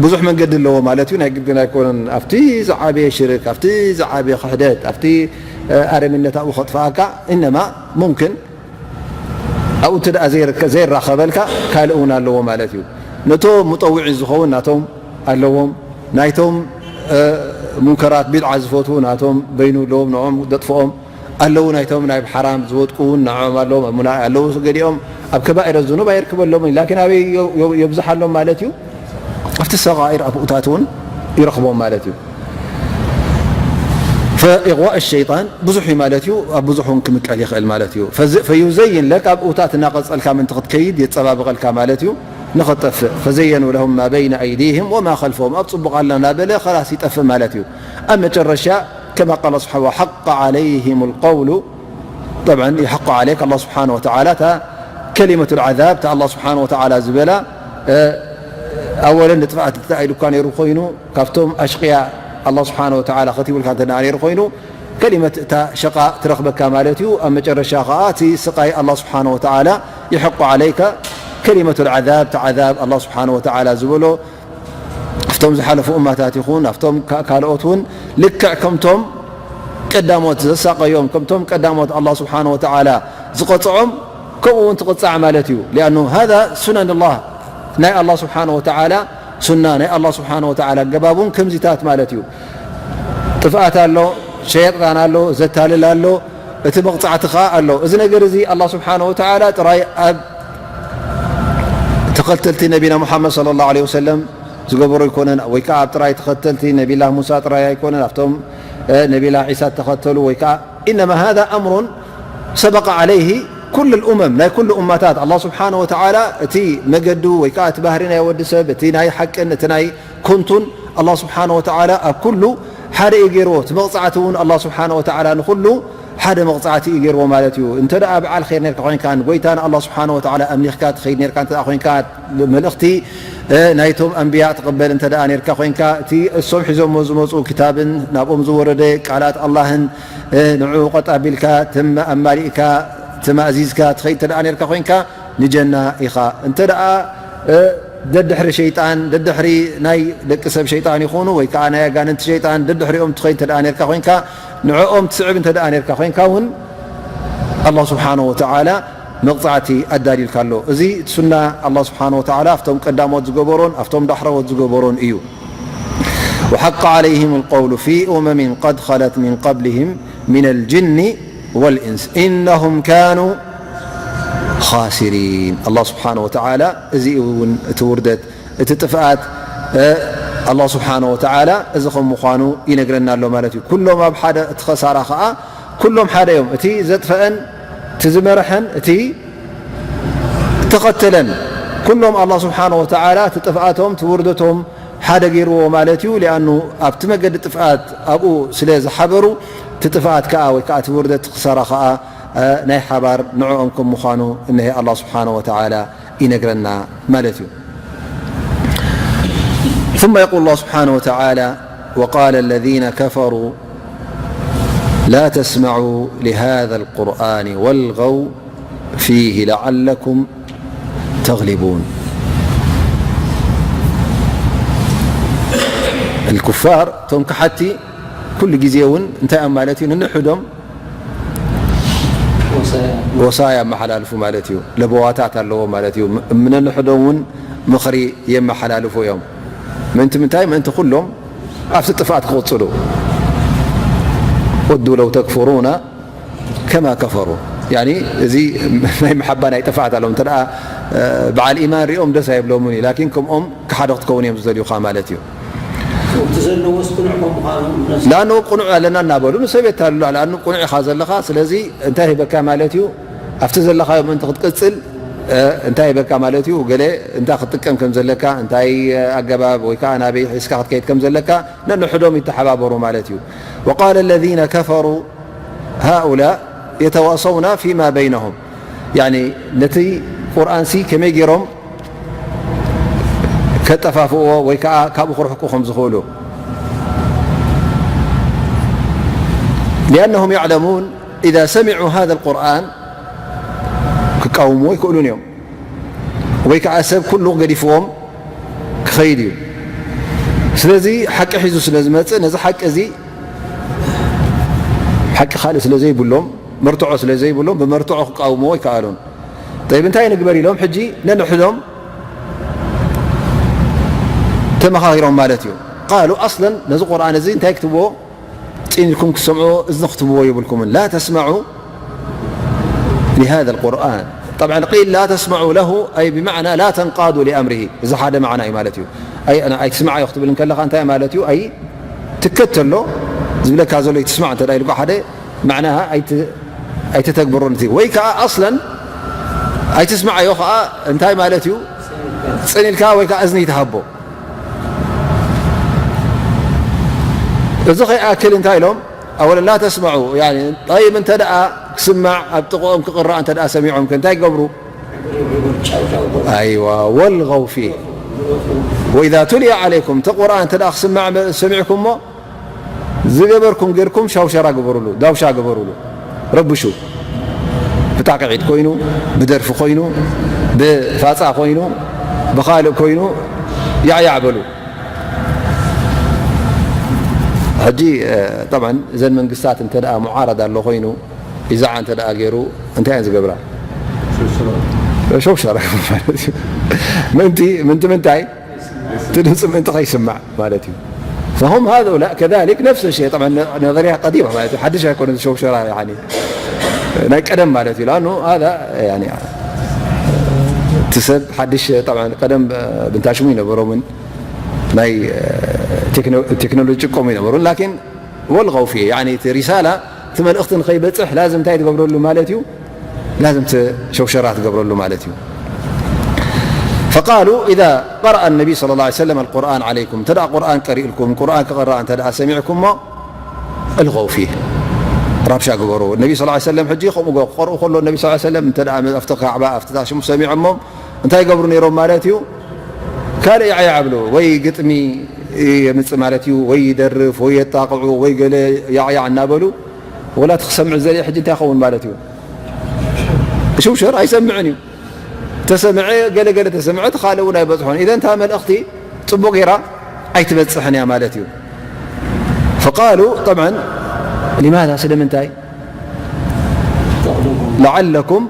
ብዙሕ መንገዲ ኣለዎ ማለት እዩ። ናይ ግድን ኣይኮነን ኣብቲ ዝዓበየ ሽርክ ኣብቲ ዝዓበየ ክሕደት ኣብቲ ኣረሚነት ኣብኡ ከጥፍኣካ። እነማ ሙምክን ኣብኡ እንተ ደኣ ዘይርከ-፣ ዘይራኸበልካ ካልእ እውን ኣለዎ ማለት እዩ። ነቶም ሙጠውዒ ዝኸውን ናቶም ኣለዎም። ናይቶም እ፣ ሙንከራት ቢድዓ ዝፈትዉ ናቶም በይኑ ኣለዎም፣ ንዕኦም ደጥፍኦም ኣለዉ። ናይቶም ናይ ሓራም ዝወድቁ እውን ንዕኦም ኣለዎም። ኣብ ሙና-፣ ኣለዉ። ገሊኦም ኣብ ከባኢረ ዝኑብ ኣይርከበሎም እዩ። ላኪን ኣበይ የ-፣ የ-፣ የብዝሓሎም ማለት እዩ? ኣብቲ ሰጋኢር ኣብኡታት እውን ይረኽቦም ማለት እዩ። ፈኢቕዋእ ሸይጣን ብዙሕ እዩ ማለት እዩ። ኣብ ብዙሕ እውን ክምቀል ይኽእል ማለት እዩ። ፈዝ-፣ ፈዩዘይን ለክ ኣብኡታት እናቐጸልካ ምእንቲ ክትከይድ የጸባብቐልካ ማለት እዩ። ንኸጠፍእ። ፈዘየኑ ለሁም ማ በይነ ኣይዲህም ወማ ኸልፈሁም። ኣብ ጽቡቕ ኣላ እናበለ ኸላስ ይጠፍእ ማለት እዩ። ኣብ መጨረሻ ከማ ቃል ስብሓ ወሓቀ ዓለይህም ልቀውሉ ጠብዓን ይሓቁ ዓለይክ ኣላህ ስብሓነ ወተዓላ እታ ከሊመቱ ልዓዛብ እታ ኣላህ ስብሓነ ወተዓላ ዝበላ እ፣ ኣወለን ንጥፍኣት እንታይ ኢሉካ ነይሩ ኮይኑ ካብቶም ኣሽቅያ ኣላህ ስብሓነ ወተዓላ ከቲቡልካ እንተ ደኣ ነይሩ ኮይኑ ከሊመት እታ ሸቃ ትረኽበካ ማለት እዩ። ኣብ መጨረሻ ከዓ እቲ ስቃይ ኣላህ ስብሓነ ወተዓላ ይሐቁ ዓለይካ ከሊመቱ ልዓዛብ እታ ዓዛብ ኣላህ ስብሓነ ወተዓላ ዝበሎ ኣብቶም ዝሓለፉ እማታት ይኹን ኣብቶም ካ-፣ ካልኦት እውን ልክዕ ከምቶም ቀዳሞት ዘሳቀዮም ከምቶም ቀዳሞት ኣላህ ስብሓነ ወተዓላ ዝቐፅዖም ከምኡ እውን ትቕፃዕ ማለት እዩ። ሊኣኑ ሃዛ ሱነን ኣላህ ናይ ኣላህ ስብሓነ ወተዓላ ሱና ናይ ኣላህ ስብሓነ ወተዓላ ኣገባብ እውን ከምዚታት ማለት እዩ። ጥፍኣት ኣሎ፣ ሸይጣን ኣሎ፣ ዘታልል ኣሎ፣ እቲ መቕጻዕቲ ኸኣ ኣሎ። እዚ ነገር እዚ ኣላህ ስብሓነ ወተዓላ ጥራይ ኣብ ተኸተልቲ ነቢና ሙሓመድ ሰለላሁ ዐለይሂ ወሰለም ዝገበሮ ኣይኮነን፣ ወይ ከኣ ኣብ ጥራይ ተኸተልቲ ነቢላ ሙሳ ጥራይ ኣይኮነን፣ ኣብቶም፣ እ፣ ነቢላ ዒሳ እተኸተሉ ወይ ከኣ፣ ኢነማ ሃዛ ኣምሩን ሰበቀ ዐለይሂ ኩሉ ልኡመም፣ ናይ ኩሉ ኡማታት ኣላህ ስብሓነ ወተዓላ እቲ መገዱ ወይ ከኣ እቲ ባህሪ ናይ ወዲ ሰብ፣ እቲ ናይ ሓቅን እቲ ናይ ኮንቱን ኣላህ ስብሓነ ወተዓላ ኣብ ኩሉ ሓደ እዩ ገይርዎ። እቲ መቕጻዕቲ እውን ኣላህ ስብሓነ ወተዓላ ንኹሉ ሓደ መቕጻዕቲ እዩ ገይርዎ ማለት እዩ። እንተ ደኣ በዓል ኸይር ኔርካ ኮይንካ፣ ንጎይታ ንኣላህ ስብሓነ ወተዓላ ኣምሊኽካ ትኸይድ ኔርካ እንተ ደኣ ኮይንካ፣ መልእኽቲ፣ እ፣ ናይቶም ኣንብያ ትቕበል እንተ ደኣ ኔርካ ኮይንካ፣ እቲ እሶም ሒዞሞ ዝመጹ ክታብን ናብኦም ዝወረደ ቃላት ኣላህን፣ እ፣ ንዕኡ ቀጥ ኣቢልካ ትም-፣ ኣማሊእካ ተማእዚዝካ ትኸይድ እንተ ደኣ ኔርካ ኮይንካ፣ ንጀና ኢኻ። እንተ ደኣ፣ እ፣ ደድሕሪ ሸይጣን፣ ደድሕሪ ናይ ደቂ ሰብ ሸይጣን ይኹኑ ወይ ከኣ ናይ ኣጋንንቲ ሸይጣን ደድሕሪኦም ትኸይድ እንተ ደኣ ኔርካ ኮይንካ፣ ንዕኦም ትስዕብ እንተ ደኣ ኔርካ ኮይንካ እውን፣ ኣላህ ስብሓነ ወተዓላ መቕጻዕቲ ኣዳልዩልካ ኣሎ። እዚ ሱና ኣላህ ስብሓነ ወተዓላ ኣብቶም ቀዳሞት ዝገበሮን ኣብቶም ዳሕረዎት ዝገበሮን እዩ። وحق عليهم القول في أمم قد خلت من قبلهم من الجن والإنس إنهم كانوا خاسرين. ኣላህ ስብሓነ ወተዓላ እዚ እውን እቲ ውርደት እቲ ጥፍኣት ኣላህ ስብሓነ ወተዓላ እዚ ከም ምዃኑ ይነግረና ኣሎ ማለት እዩ። ኩሎም ኣብ ሓደ እቲ ኸሳራ ኸዓ ኩሎም ሓደ እዮም። እቲ ዘጥፈአን እቲ ዝመርሐን እቲ ተኸተለን ኩሎም ኣላህ ስብሓነ ወተዓላ እቲ ጥፍኣቶም እቲ ውርደቶም ሓደ ገይርዎ ማለት እዩ። ሊኣኑ ኣብቲ መገዲ ጥፍኣት ኣብኡ ስለ ዝሓበሩ እቲ ጥፍኣት ከዓ ወይ ከዓ እቲ ውርደት እቲ ክሳራ ከዓ ናይ ሓባር ንዕኦም ከም ምዃኑ እነሀ ኣላህ ስብሓነ ወተዓላ ይነግረና ማለት እዩ። ثم يقول الله سبحانه وتعالى: وقال الذين كفروا لا تسمعوا لهذا القرآن والغوا فيه لعلكم تغلبون. الكفار ቶም ከሓቲ ኩሉ ግዜ እውን እንታይ እዮም ማለት እዩ? ንንሕዶም ወሳያ ኣመሓላልፉ ማለት እዩ። ለበዋታት ኣለዎ ማለት እዩ። ምነንሕዶም እውን ምኽሪ የመሓላልፉ እዮም። ምእንቲ ምንታይ? ምእንቲ ኩሎም ኣብቲ ጥፍኣት ክቕጽሉ። ወዱ ለው ተክፍሩና ከማ ከፈሩ። ያኒ እዚ ናይ መሓባ ናይ ጥፍኣት ኣለዎም። እንተ ደኣ በዓል ኢማን ሪኦም ደስ ኣይብሎምን እዩ። ላኪን ከምኦም ክሓደ ክትከውን እዮም ዝደልዩኻ ማለት እዩ። እቲ ዘለዎስ ቅኑዕ ከም ምዃኑ ነፍሲ ለኣኑ ቅኑዕ ኣለና እናበሉ ንሰብ የታልሉ። ለኣኑ ቅኑዕ ኢኻ ዘለኻ፣ ስለዚ እንታይ ሂበካ ማለት እዩ? ኣብቲ ዘለኻዮ ምእንቲ ክትቅጽል እንታይ ሂበካ ማለት እዩ? ገለ እንታይ ክትጥቀም ከም ዘለካ፣ እንታይ ኣገባብ ወይ ከዓ ናበይ ሒዝካ ክትከይድ ከም ዘለካ ነንሕዶም ይተሓባበሩ ማለት እዩ። وقال الذين كفروا هؤلاء يتواصون فيما بينهم. ያኒ ነቲ ቁርኣንሲ ከመይ ገይሮም ከጠፋፍእዎ ወይ ከዓ ካብኡ ክርሕቁ ከም ዝኽእሉ። لأنهم يعلمون إذا سمعوا هذا القرآن ክቃወምዎ ይክእሉን እዮም። ወይ ከዓ ሰብ ኩሉ ገዲፍዎም ክኸይድ እዩ። ስለዚ ሓቂ ሒዙ ስለ ዝመጽእ ነዚ ሓቂ እዚ ሓቂ ካልእ ስለ ዘይብሎም መርትዖ ስለ ዘይብሎም ብመርትዖ ክቃውምዎ ኣይከኣሉን። ጠይብ እንታይ ንግበር ኢሎም ሕጂ ነንሕዶም ተመኻኺሮም ማለት እዩ። ቃሉ ኣስለን ነዚ ቁርኣን እዚ እንታይ ክትብዎ ፂን ኢልኩም ክትሰምዕዎ እዝኒ ክትብዎ የብልኩምን። ላ ተስማዑ ሊሃذ ቁርኣን። ጠብዓ ቂል ላ ተስማዑ ለሁ ኣይ ብማዕና ላ ተንቃዱ ሊኣምርሂ። እዚ ሓደ ማዕና እዩ ማለት እዩ። ኣይትስማዓዮ ክትብል እንከለኻ እንታይ ማለት እዩ? ኣይ ትከተሎ ዝብለካ ዘሎ ይትስማዕ እንተ ኢልካ ሓደ ማዕናሃ ኣይተተግብሮን እቲ ወይ ከዓ ኣስለን ኣይትስማዓዮ ከዓ እንታይ ማለት እዩ? ፅን ኢልካ ወይ ከዓ እዝኒ ይትሃቦ። እዚ ከይኣክል እንታይ ኢሎም ኣወለ ላ ተስማዑ። ጠይብ እንተ ደኣ ክስማዕ ኣብ ጥቕኦም ክቕራእ እንተ ደኣ ሰሚዖም ከ እንታይ ይገብሩ? ኣይዋ ወልغው ፊህ ወኢዛ ቱልያ ዓለይኩም፣ እቲ ቁርኣን እንተ ደኣ ክስማዕ ሰሚዕኩሞ ዝገበርኩም ጌርኩም ሻውሸራ ግበሩሉ፣ ዳውሻ ግበሩሉ፣ ረብሹ። ብጣቕዒት ኮይኑ፣ ብደርፊ ኮይኑ፣ ብፋፃ ኮይኑ፣ ብኻልእ ኮይኑ ያዕያዕ በሉ። ሕጂ ጠብዓን እዘን መንግስታት እንተ ደኣ ሙዓረዳ ኣሎ ኮይኑ ኢዛዓ እንተ ደኣ ገይሩ እንታይ እየን ዝገብራ? ሸውሸራ ማለት እዩ። ምንቲ ምንቲ ምንታይ እቲ ድምፂ ምእንቲ ከይስማዕ ማለት እዩ። فهم هؤلاء كذلك نفس الشيء. طبعا نظرية قديمة ማለት እዩ። ሓድሽ ኣይኮነን። ሸውሸራ ያኒ ናይ ቀደም ማለት እዩ። لأنه هذا يعني እቲ ሰብ ሓድሽ طبعا ቀደም ብንታሽሙ ይነበሮምን ናይ ቴክኖሎጂ ጭቆም ይነበሩን ላኪን ወልغው ፊህ ያኒ እቲ ሪሳላ እቲ መልእኽቲ ንኸይበፅሕ ላዝም እንታይ ትገብረሉ ማለት እዩ? ላዝም እቲ ሸውሸራ ትገብረሉ ማለት እዩ። فقالوا إذا قرأ النبي صلى الله عليه وسلم القرآن عليكم، እንተ ደኣ ቁርኣን ቀሪእልኩም ቁርኣን ክቕራእ እንተ ደኣ ሰሚዕኩሞ الغوا فيه፣ ረብሻ ግበሩ። ነቢ صلى الله عليه وسلم ሕጂ ከምኡ ገ- ክቐርኡ ከሎ ነቢ صلى الله عليه وسلم እንተ ደኣ ኣብቲ ካዕባ ኣብቲ ታሽሙ ሰሚዖሞም እንታይ ይገብሩ ነይሮም ማለት እዩ? ካልእ ያዕያዕ ብሉ ወይ ግጥሚ የምጽእ ማለት እዩ ወይ ይደርፍ ወይ የጣቕዑ ወይ ገለ ያዕያዕ እናበሉ ወላ እቲ ክሰምዕ ዝደልየ ሕጂ እንታይ ይኸውን ማለት እዩ? ሽውሸር ኣይሰምዕን እዩ። ተሰምዐ ገለ ገለ ተሰምዐ እቲ ካልእ እውን ኣይበጽሖን። ኢዘን እታ መልእኽቲ ጽቡቕ ጌራ ኣይትበጽሕን እያ ማለት እዩ። فقالوا طبعا لماذا ስለምንታይ لعلكم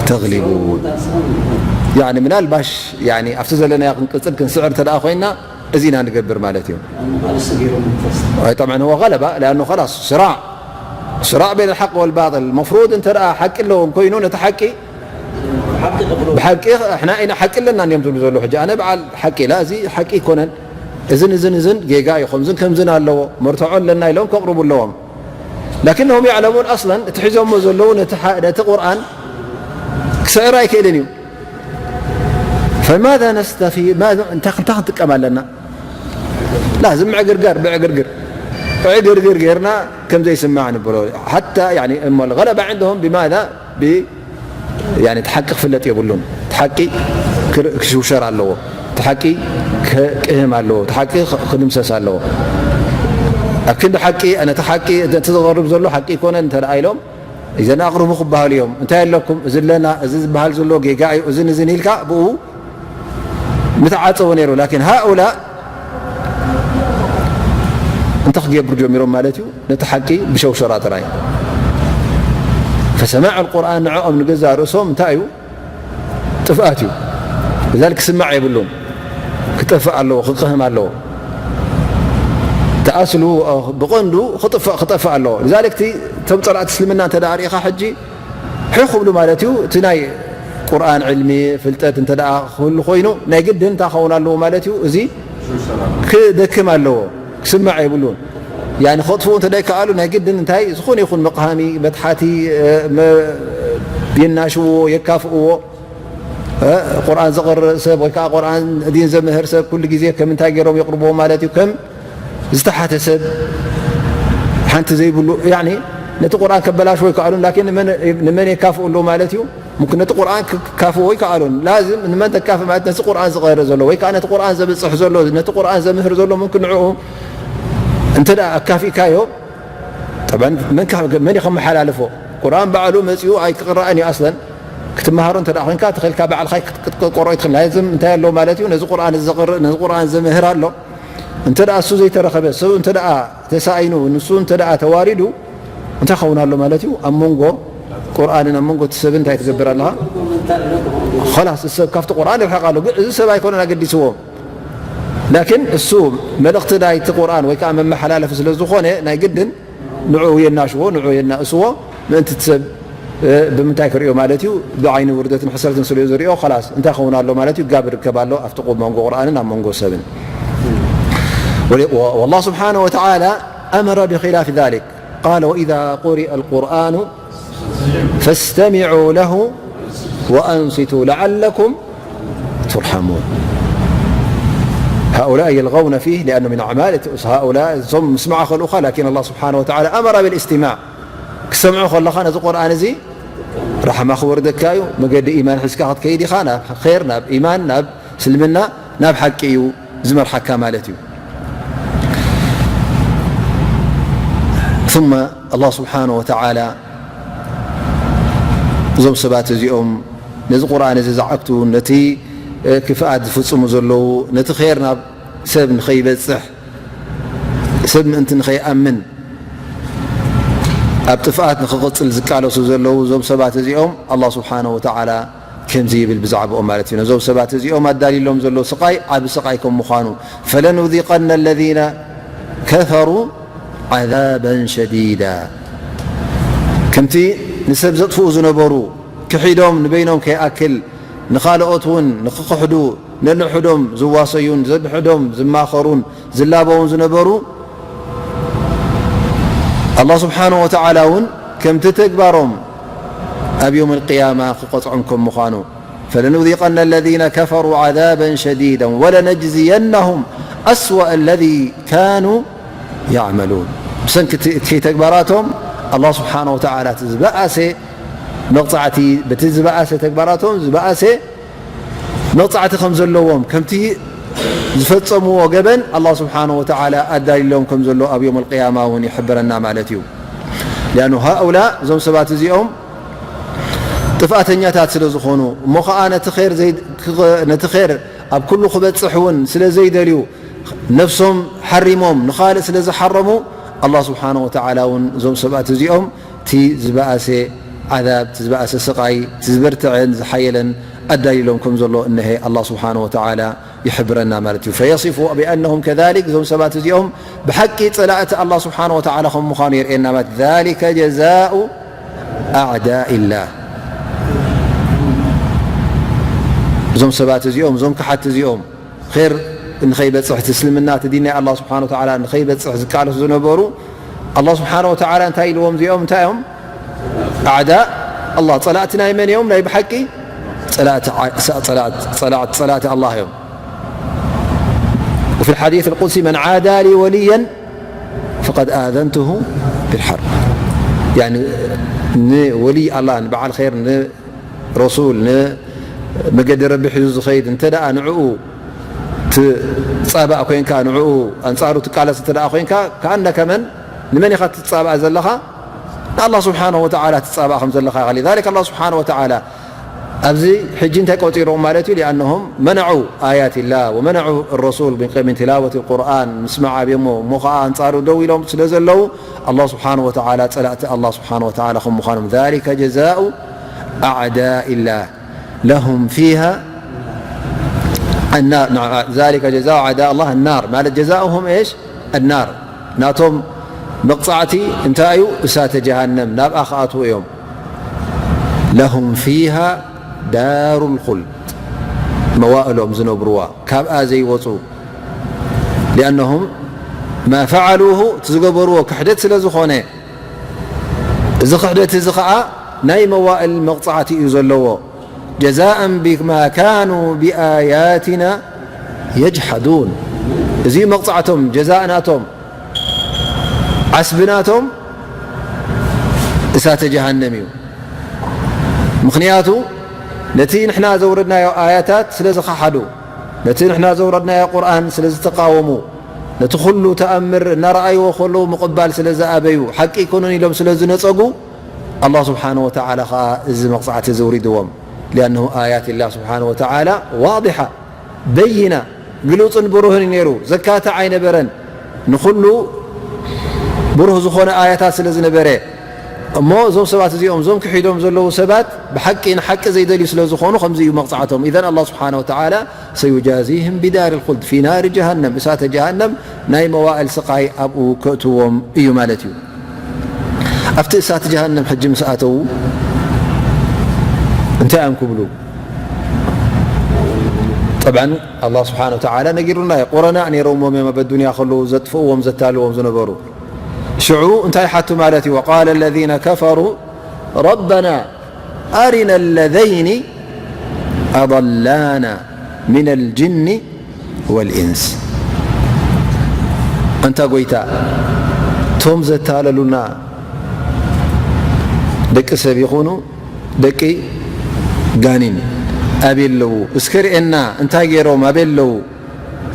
تغلبون. يعني ምናልባሽ፣ يعني ኣብቲ ዘለናዮ ክንቅጽል ክንስዕር እንተ ደኣ ኮይና፣ እዚ ኢና ንገብር ማለት እዩ። أي طبعًا هو غلبة، لأنه خلاص صراع، صراع بين الحق والباطل. المفروض እንተ ደኣ ሓቂ ኣለዎም ኮይኑ፣ ነቲ ሓቂ ብሓቂ፣ እሕና ኢና ሓቂ ኣለና እዮም ዝብሉ ዘለዉ። ሕጂ ኣነ በዓል ሓቂ ኢላ፣ እዚ ሓቂ ኣይኮነን፣ እዝን እዝን እዝን ጌጋ እዩ፣ ከምዝን ከምዝን ኣለዎ፣ መርትዖ ኣለና ኢሎም ከቕርቡ ኣለዎም። لكنهم يعلمون أصلًا እቲ ሒዞሞ ዘለዉ ነቲ ሓ-፣ ነቲ ቁርኣን ክስዕር ኣይክእልን እዩ። فماذا نستفيد؟ ማذ-፣ እንታይ እንታይ ክንጥቀም ኣለና? ላዝም ምዕግርጋር፣ ብዕግርግር፣ ዕግርግር ጌርና ከም ዘይስማዕ ንብሎ። ሓታ፣ ያኒ፣ እሞ الغلبة عندهم بماذا؟ ብ-፣ ያኒ፣ እቲ ሓቂ ክፍለጥ የብሉን። እቲ ሓቂ ክር-፣ ክሽውሸር ኣለዎ። እቲ ሓቂ ክቅህም ኣለዎ። እቲ ሓቂ ክ-፣ ክድምሰስ ኣለዎ። ኣብ ክንዲ ሓቂ፣ ነቲ ሓቂ፣ ነቲ ዝቐርብ ዘሎ ሓቂ ኣይኮነን እንተ ደኣ ኢሎም፣ እዘን ኣቕርቡ ክበሃሉ እዮም። እንታይ ኣለኩም? እዚ ኣለና፣ እዚ ዝበሃል ዘሎ ጌጋ እዩ፣ እዝን እዝን ኢልካ ብኡ ምተዓጸወ ነይሩ። ላኪን ሃኡላ እንታይ ክገብሩ ጀሚሮም ማለት እዩ? ነቲ ሓቂ ብሸውሸራ ጥራይ። فسماع القرآن ንዕኦም ንገዛእ ርእሶም እንታይ እዩ? ጥፍኣት እዩ። لذلك ክስማዕ የብሉን። ክጠፍእ ኣለዎ፣ ክቅህም ኣለዎ። ተኣስሉ ብቐንዱ ክጥፍእ፣ ክጠፍእ ኣለዎ። لذلك እቲ፣ እቶም ጸላእቲ እስልምና እንተ ደኣ ርኢኻ ሕጂ፣ ሕኽ ክብሉ ማለት እዩ። እቲ ናይ ቁርኣን ዕልሚ፣ ፍልጠት እንተ ደኣ ክህሉ ኮይኑ፣ ናይ ግድን እንታይ ክኸውን ኣለዎ ማለት እዩ? እዚ ክደክም ኣለዎ፣ ክስማዕ የብሉን። ያኒ፣ ከጥፍኡ እንተ ደኣ ይከኣሉ፣ ናይ ግድን እንታይ፣ ዝኾነ ይኹን መቕሃሚ፣ መትሓቲ፣ እ፣ መ-፣ የናሽዎ፣ የካፍእዎ። እ፣ ቁርኣን ዘቕርእ ሰብ ወይ ከዓ ቁርኣን ዲን ዘምህር ሰብ ኩሉ ግዜ ከም እንታይ ገይሮም የቕርብዎ ማለት እዩ? ከም ዝተሓተ ሰብ፣ ሓንቲ ዘይብሉ፣ ያኒ፣ ነቲ ቁርኣን ከበላሽዎ ኣይከኣሉን። ላኪን ንመን፣ ንመን የካፍኡ ኣለዉ ማለት እዩ? ሙምክን ነቲ ቁርኣን ክካፍዎ ኣይከኣሉን። ላዝም ንመን ተካፍእ ማለት፣ ነቲ ቁርኣን ዝቐርእ ዘሎ ወይ ከዓ ነቲ ቁርኣን ዘብጽሕ ዘሎ፣ ነቲ ቁርኣን ዘምህር ዘሎ፣ ሙምክን ንዕኡ እንተ ደኣ ኣካፊእካዮ፣ ጠብዓን መን ከ-፣ መን እዩ ከመሓላልፎ? ቁርኣን ባዕሉ መጺኡ ኣይክቕረኣን እዩ ኣስለን። ክትመሃሮ እንተ ደኣ ኮይንካ፣ ተኸኢልካ ባዕልኻ ክት-፣ ክትቆሮ ኣይትኽእል። ላዝም እንታይ ኣሎ ማለት እዩ? ነዚ ቁርኣን እዚ ዘቕርእ፣ ነዚ ቁርኣን ዘምህር ኣሎ። እንተ ደኣ እሱ ዘይተረኸበ፣ ሰብ እንተ ደኣ ተሳኢኑ፣ ንሱ እንተ ደኣ ተዋሪዱ፣ እንታይ ክኸውን ኣሎ ማለት እዩ? ኣብ መንጎ ቁርኣንን ኣብ መንጎ እቲ ሰብን እንታይ ትገብር ኣለኻ? ኸላስ፣ እቲ ሰብ ካብቲ ቁርኣን ይርሕቕ ኣሎ። ግን እዚ ሰብ ኣይኮነን ኣገዲስዎ። ላኪን እሱ መልእኽቲ ናይቲ ቁርኣን ወይ ከዓ መመሓላለፊ ስለ ዝኾነ፣ ናይ ግድን ንዕኡ የናሽዎ፣ ንዕኡ የናእስዎ። ምእንቲ እቲ ሰብ፣ እ፣ ብምንታይ ክርእዮ ማለት እዩ? ብዓይኒ ውርደትን ሕስረትን ስለ ዝርእዮ፣ ኸላስ፣ እንታይ ክኸውን ኣሎ ማለት እዩ? ጋብ ይርከብ ኣሎ ኣብቲ ቁ-፣ መንጎ ቁርኣንን ኣብ መንጎ ሰብን። ወ-፣ ወ-፣ والله سبحانه وتعالى أمر بخلاف ذلك. قال: وإذا قرئ القرآن فاستمعوا له وأنصتوا لعلكم ترحمون. هؤلاء يلغون فيه لأنه من أعمال هؤلاء، እዞም ምስማዕ ከልኡኻ፣ لكن الله سبحانه وتعالى أمر بالاستماع. ክሰምዑ ከለኻ ነዚ ቁርኣን እዚ ራሕማ ክወርደካ እዩ። መገዲ ኢማን ሒዝካ ክትከይድ ኢኻ፣ ናብ ኸይር፣ ናብ ኢማን፣ ናብ እስልምና፣ ናብ ሓቂ እዩ ዝመርሓካ ማለት እዩ። ثم الله سبحانه وتعالى እዞም ሰባት እዚኦም ነዚ ቁርኣን እዚ ዝዓግቱ፣ ነቲ፣ እ፣ ክፍኣት ዝፍጽሙ ዘለዉ፣ ነቲ ኸይር ናብ ሰብ ንኸይበጽሕ፣ ሰብ ምእንቲ ንኸይኣምን፣ ኣብ ጥፍኣት ንኽቕጽል ዝቃለሱ ዘለዉ እዞም ሰባት እዚኦም፣ ኣላህ ስብሓነሁ ወተዓላ ከምዚ ይብል ብዛዕባኦም ማለት እዩ። ነዞም ሰባት እዚኦም ኣዳልዩሎም ዘሎ ስቓይ ዓቢ ስቓይ ከም ምዃኑ፣ ፈለኑዚቐነ ለዚነ ከፈሩ ዓዛበን ሸዲዳ። ከምቲ ንሰብ ዘጥፍኡ ዝነበሩ፣ ክሒዶም ንበይኖም ከይኣክል ንኻልኦት እውን ንኽኽሕዱ ነንሕዶም ዝዋሰዩን ዘንሕዶም ዝማኸሩን ዝላበውን ዝነበሩ፣ ኣላህ ስብሓነሁ ወተዓላ እውን ከምቲ ተግባሮም ኣብ የውም ኣልቅያማ ክቐጽዖም ከም ምዃኑ፣ ፈለኑዚቀነ ለዚነ ከፈሩ ዓዛበን ሸዲደን ወለነጅዝየነሁም ኣስወአ ለዚ ካኑ ያዕመሉን። ብሰንኪ እቲ እከይ ተግባራቶም ኣላህ ስብሓነሁ ወተዓላ እቲ ዝበኣሰ መቕጻዕቲ፣ በቲ ዝበኣሰ ተግባራቶም ዝበኣሰ መቕጻዕቲ ከም ዘለዎም፣ ከምቲ ዝፈጸምዎ ገበን ኣላህ ስብሓነሁ ወተዓላ ኣዳልዩሎም ከም ዘሎ ኣብ የውም ኣልቅያማ እውን ይሕብረና ማለት እዩ። ሊኣኑ ሃኡላ፣ እዞም ሰባት እዚኦም ጥፍኣተኛታት ስለ ዝኾኑ፣ እሞ ኸዓ ነቲ ኸይር ዘይ-፣ ክቐ-፣ ነቲ ኸይር ኣብ ኩሉ ክበጽሕ እውን ስለ ዘይደልዩ፣ ነፍሶም ሓሪሞም ንኻልእ ስለ ዝሓረሙ፣ ኣላህ ስብሓነሁ ወተዓላ እውን እዞም ሰባት እዚኦም እቲ ዝበኣሰ ዓዛብ፣ እቲ ዝበኣሰ ስቓይ፣ እቲ ዝበርትዐን ዝሓየለን ኣዳልዩሎም ከም ዘሎ እነሀ ኣላህ ስብሓነሁ ወተዓላ ይሕብረና ማለት እዩ። ፈየሲፉ ቢኣነሁም ከዛሊክ፣ እዞም ሰባት እዚኦም ብሓቂ ጸላእቲ ኣላህ ስብሓነሁ ወተዓላ ከም ምዃኑ የርእየና ማለት እዩ። ዛሊከ ጀዛኡ ኣዕዳኢላህ። እዞም ሰባት እዚኦም፣ እዞም ክሓድቲ እዚኦም፣ ር ንኸይበፅሕ፣ እቲ እስልምና፣ እቲ ዲን ናይ ኣላህ ስብሓነሁ ወተዓላ ንኸይበፅሕ ዝቃለሱ ዝነበሩ፣ ኣላህ ስብሓነሁ ወተዓላ እንታይ ኢልዎም እዚኦም? እንታይ እዮም? ኣዕዳእ ኣላህ። ጸላእቲ ናይ መን እዮም? ናይ ብሓቂ ጸላእቲ ዓ-፣ ጸ-፣ ጸላእቲ፣ ጸላእቲ፣ ጸላእቲ ኣላህ እዮም። وفي الحديث القدسي من عادى لي وليا فقد آذنته بالحرب. ያኒ ንወልይ ኣላህ፣ ንበዓል ኸይር፣ ን ረሱል፣ ንመገዲ ረቢ ሒዙ ዝኸይድ እንተ ደኣ ንዕኡ ትጻባእ ኮይንካ፣ ንዕኡ ኣንጻሩ ትቃለስ እንተ ደኣ ኮይንካ፣ ከኣነከ መን፣ ንመን ኢኻ ትጻባእ ዘለኻ? ንኣላህ ስብሓነሁ ወተዓላ ትጻባእ ከም ዘለኻ ኢኻ። ሊዛሊክ ኣላህ ስብሓነሁ ወተዓላ ኣብዚ ሕጂ እንታይ ቆጺሮም ማለት እዩ? ሊኣነሁም መነዑ ኣያቲላህ ወመነዑ ረሱል ሚን ቂያሚ ትላወት ልቁርኣን፣ ምስማዕ ኣብዮሞ፣ እሞ ኸዓ ኣንጻሩ ደው ኢሎም ስለ ዘለዉ፣ ኣላህ ስብሓነሁ ወተዓላ ጸላእቲ ኣላህ ስብሓነሁ ወተዓላ ከም ምዃኖም። ዛሊከ ጀዛኡ ኣዕዳኢላህ። ለሁም ፊሃ ኣናር፣ ዛሊከ ጀዛኡ ኣዕዳእ ኣላህ ኣናር፣ ማለት ጀዛኡሁም ኤሽ ኣናር፣ ናቶም መቕጻዕቲ እንታይ እዩ? እሳተ ጀሃነም፣ ናብኣ ክኣትዉ እዮም። ለሁም ፊሃ ዳሩል ኹልድ፣ መዋእሎም ዝነብርዋ፣ ካብኣ ዘይወጹ። ሊኣነሁም ማ ፈዓሉሁ፣ እቲ ዝገበርዎ ክሕደት ስለ ዝኾነ፣ እዚ ክሕደት እዚ ኸዓ ናይ መዋእል መቕጻዕቲ እዩ ዘለዎ። ጀዛእን ቢማ ካኑ ቢኣያትና የጅሓዱን። እዚ እዩ መቕጻዕቶም፣ ጀዛእ ናቶም፣ ዓስቢ ናቶም እሳተ ጀሃነም እዩ። ምኽንያቱ ነቲ ንሕና ዘውረድናዮ ኣያታት ስለ ዝኸሓዱ፣ ነቲ ንሕና ዘውረድናዮ ቁርኣን ስለ ዝተቃወሙ፣ ነቲ ኩሉ ተኣምር እናረኣይዎ ከለዉ ምቕባል ስለ ዝኣበዩ፣ ሓቂ ኣይኮነን ኢሎም ስለ ዝነጸጉ፣ ኣላህ ስብሓነሁ ወተዓላ ኸዓ እዚ መቕጻዕቲ እዚ ውሪድዎም። ሊኣነሁ ኣያት ላህ ስብሓነሁ ወተዓላ ዋድሓ፣ በይና፣ ግሉጽን ብሩህን እዩ ነይሩ። ዘካትዕ ኣይነበረን። ንኹሉ ብሩህ ዝኾነ ኣያታት ስለ ዝነበረ፣ እሞ እዞም ሰባት እዚኦም፣ እዞም ክሒዶም ዘለዉ ሰባት ብሓቂ ንሓቂ ዘይደልዩ ስለ ዝኾኑ፣ ከምዚ እዩ መቕጻዕቶም። ኢዘን ኣላህ ስብሓነሁ ወተዓላ ሰዩጃዚህም ቢዳር ልኹልድ ፊ ናሪ ጀሃነም፣ እሳተ ጀሃነም ናይ መዋእል ስቓይ ኣብኡ ከእትዎም እዩ ማለት እዩ። ኣብቲ እሳት ጀሃነም ሕጂ ምስ ኣተዉ እንታይ እዮም ክብሉ? ጠብዓን ኣላህ ስብሓነ ወተዓላ ነጊሩና እዩ። ቁረናእ ነይሮምዎም እዮም ኣብ ኣዱንያ ከለዉ ዘጥፍእዎም ዘታልዎም ዝነበሩ። ሽዑ እንታይ ሓቱ ማለት እዩ? ወቃለ ለዚነ ከፈሩ ረበና ኣሪና ለዘይኒ ኣضላና ሚነል ጅኒ ወልኢንስ። ኣንታ ጎይታ፣ ቶም ዘታለሉና ደቂ ሰብ ይኹኑ ደቂ ጋኒን ኣበይ ኣለዉ? እስከ ርእየና፣ እንታይ ገይሮም ኣበይ ኣለዉ?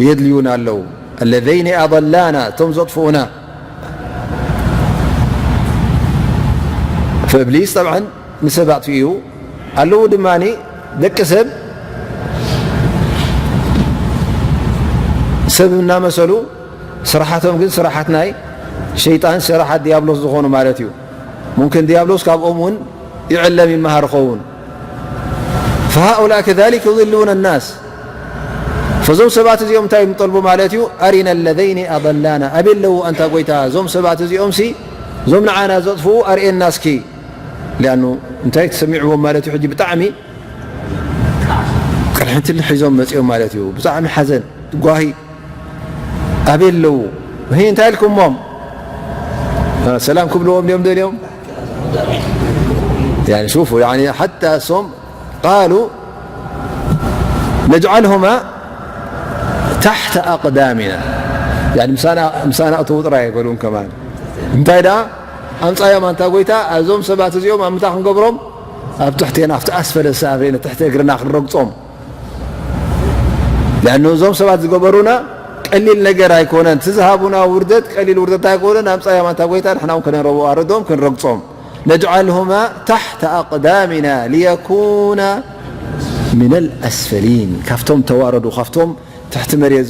የድልዩና ኣለዉ። ኣለዘይኒ ኣضላና፣ እቶም ዘጥፍኡና። ፈእብሊስ ጠብዓን ንሰብ ኣጥፊኡ ኣለዉ ድማ ደቂ ሰብ፣ ሰብ እናመሰሉ ስራሓቶም ግን ስራሓት ናይ ሸይጣን፣ ስራሓት ዲያብሎስ ዝኾኑ ማለት እዩ። ሙምክን ዲያብሎስ ካብኦም እውን ይዕለም ይመሃር ይኸውን። ፈሃኡላ ከዛሊክ ዩድሉነ ናስ። ፈዞም ሰባት እዚኦም እንታይ እዮም ዝጠልቡ ማለት እዩ? ኣሪና ለዘይኒ ኣضላና። ኣበይ ኣለዉ ኣንታ ጎይታ? እዞም ሰባት እዚኦም ሲ፣ እዞም ንዓና ዘጥፍኡ ኣርእየና እስኪ። ሊኣኑ እንታይ ተሰሚዕዎም ማለት እዩ? ሕጂ ብጣዕሚ ቅርሕንቲ ሒዞም መፂኦም ማለት እዩ። ብጣዕሚ ሓዘን፣ ጓሂ። ኣበይ ኣለዉ? ህይ፣ እንታይ ኢልኩሞም? ሰላም ክብልዎም ድዮም ደልዮም? ያኒ ሹፉ፣ ያኒ ሓታ እሶም ቃሉ ነጅዓልሁማ ታሕተ ኣቅዳሚና፣ ያኒ ምሳና፣ ምሳና እተዉ ጥራይ ኣይበሉን ከማን። እንታይ ደኣ ኣምጻዮም ኣንታ ጎይታ፣ እዞም ሰባት እዚኦም ኣብ ምንታይ ክንገብሮም? ኣብ ትሕቴና፣ ኣብቲ ኣስፈለ ሳፍሊን፣ ትሕቲ እግርና ክንረግጾም። ሊኣኑ እዞም ሰባት ዝገበሩና ቀሊል ነገር ኣይኮነን። እቲ ዝሃቡና ውርደት ቀሊል ውርደት ኣይኮነን። ኣምጻዮም ኣንታ ጎይታ፣ ንሕና እውን ከነረቡ-፣ ኣረዶም ክንረግጾም። ነጅዓልሁማ ታሕተ ኣቅዳሚና ሊየኩና ሚነል ኣስፈሊን፣ ካብቶም ተዋረዱ፣ ካብቶም ትሕቲ መሬት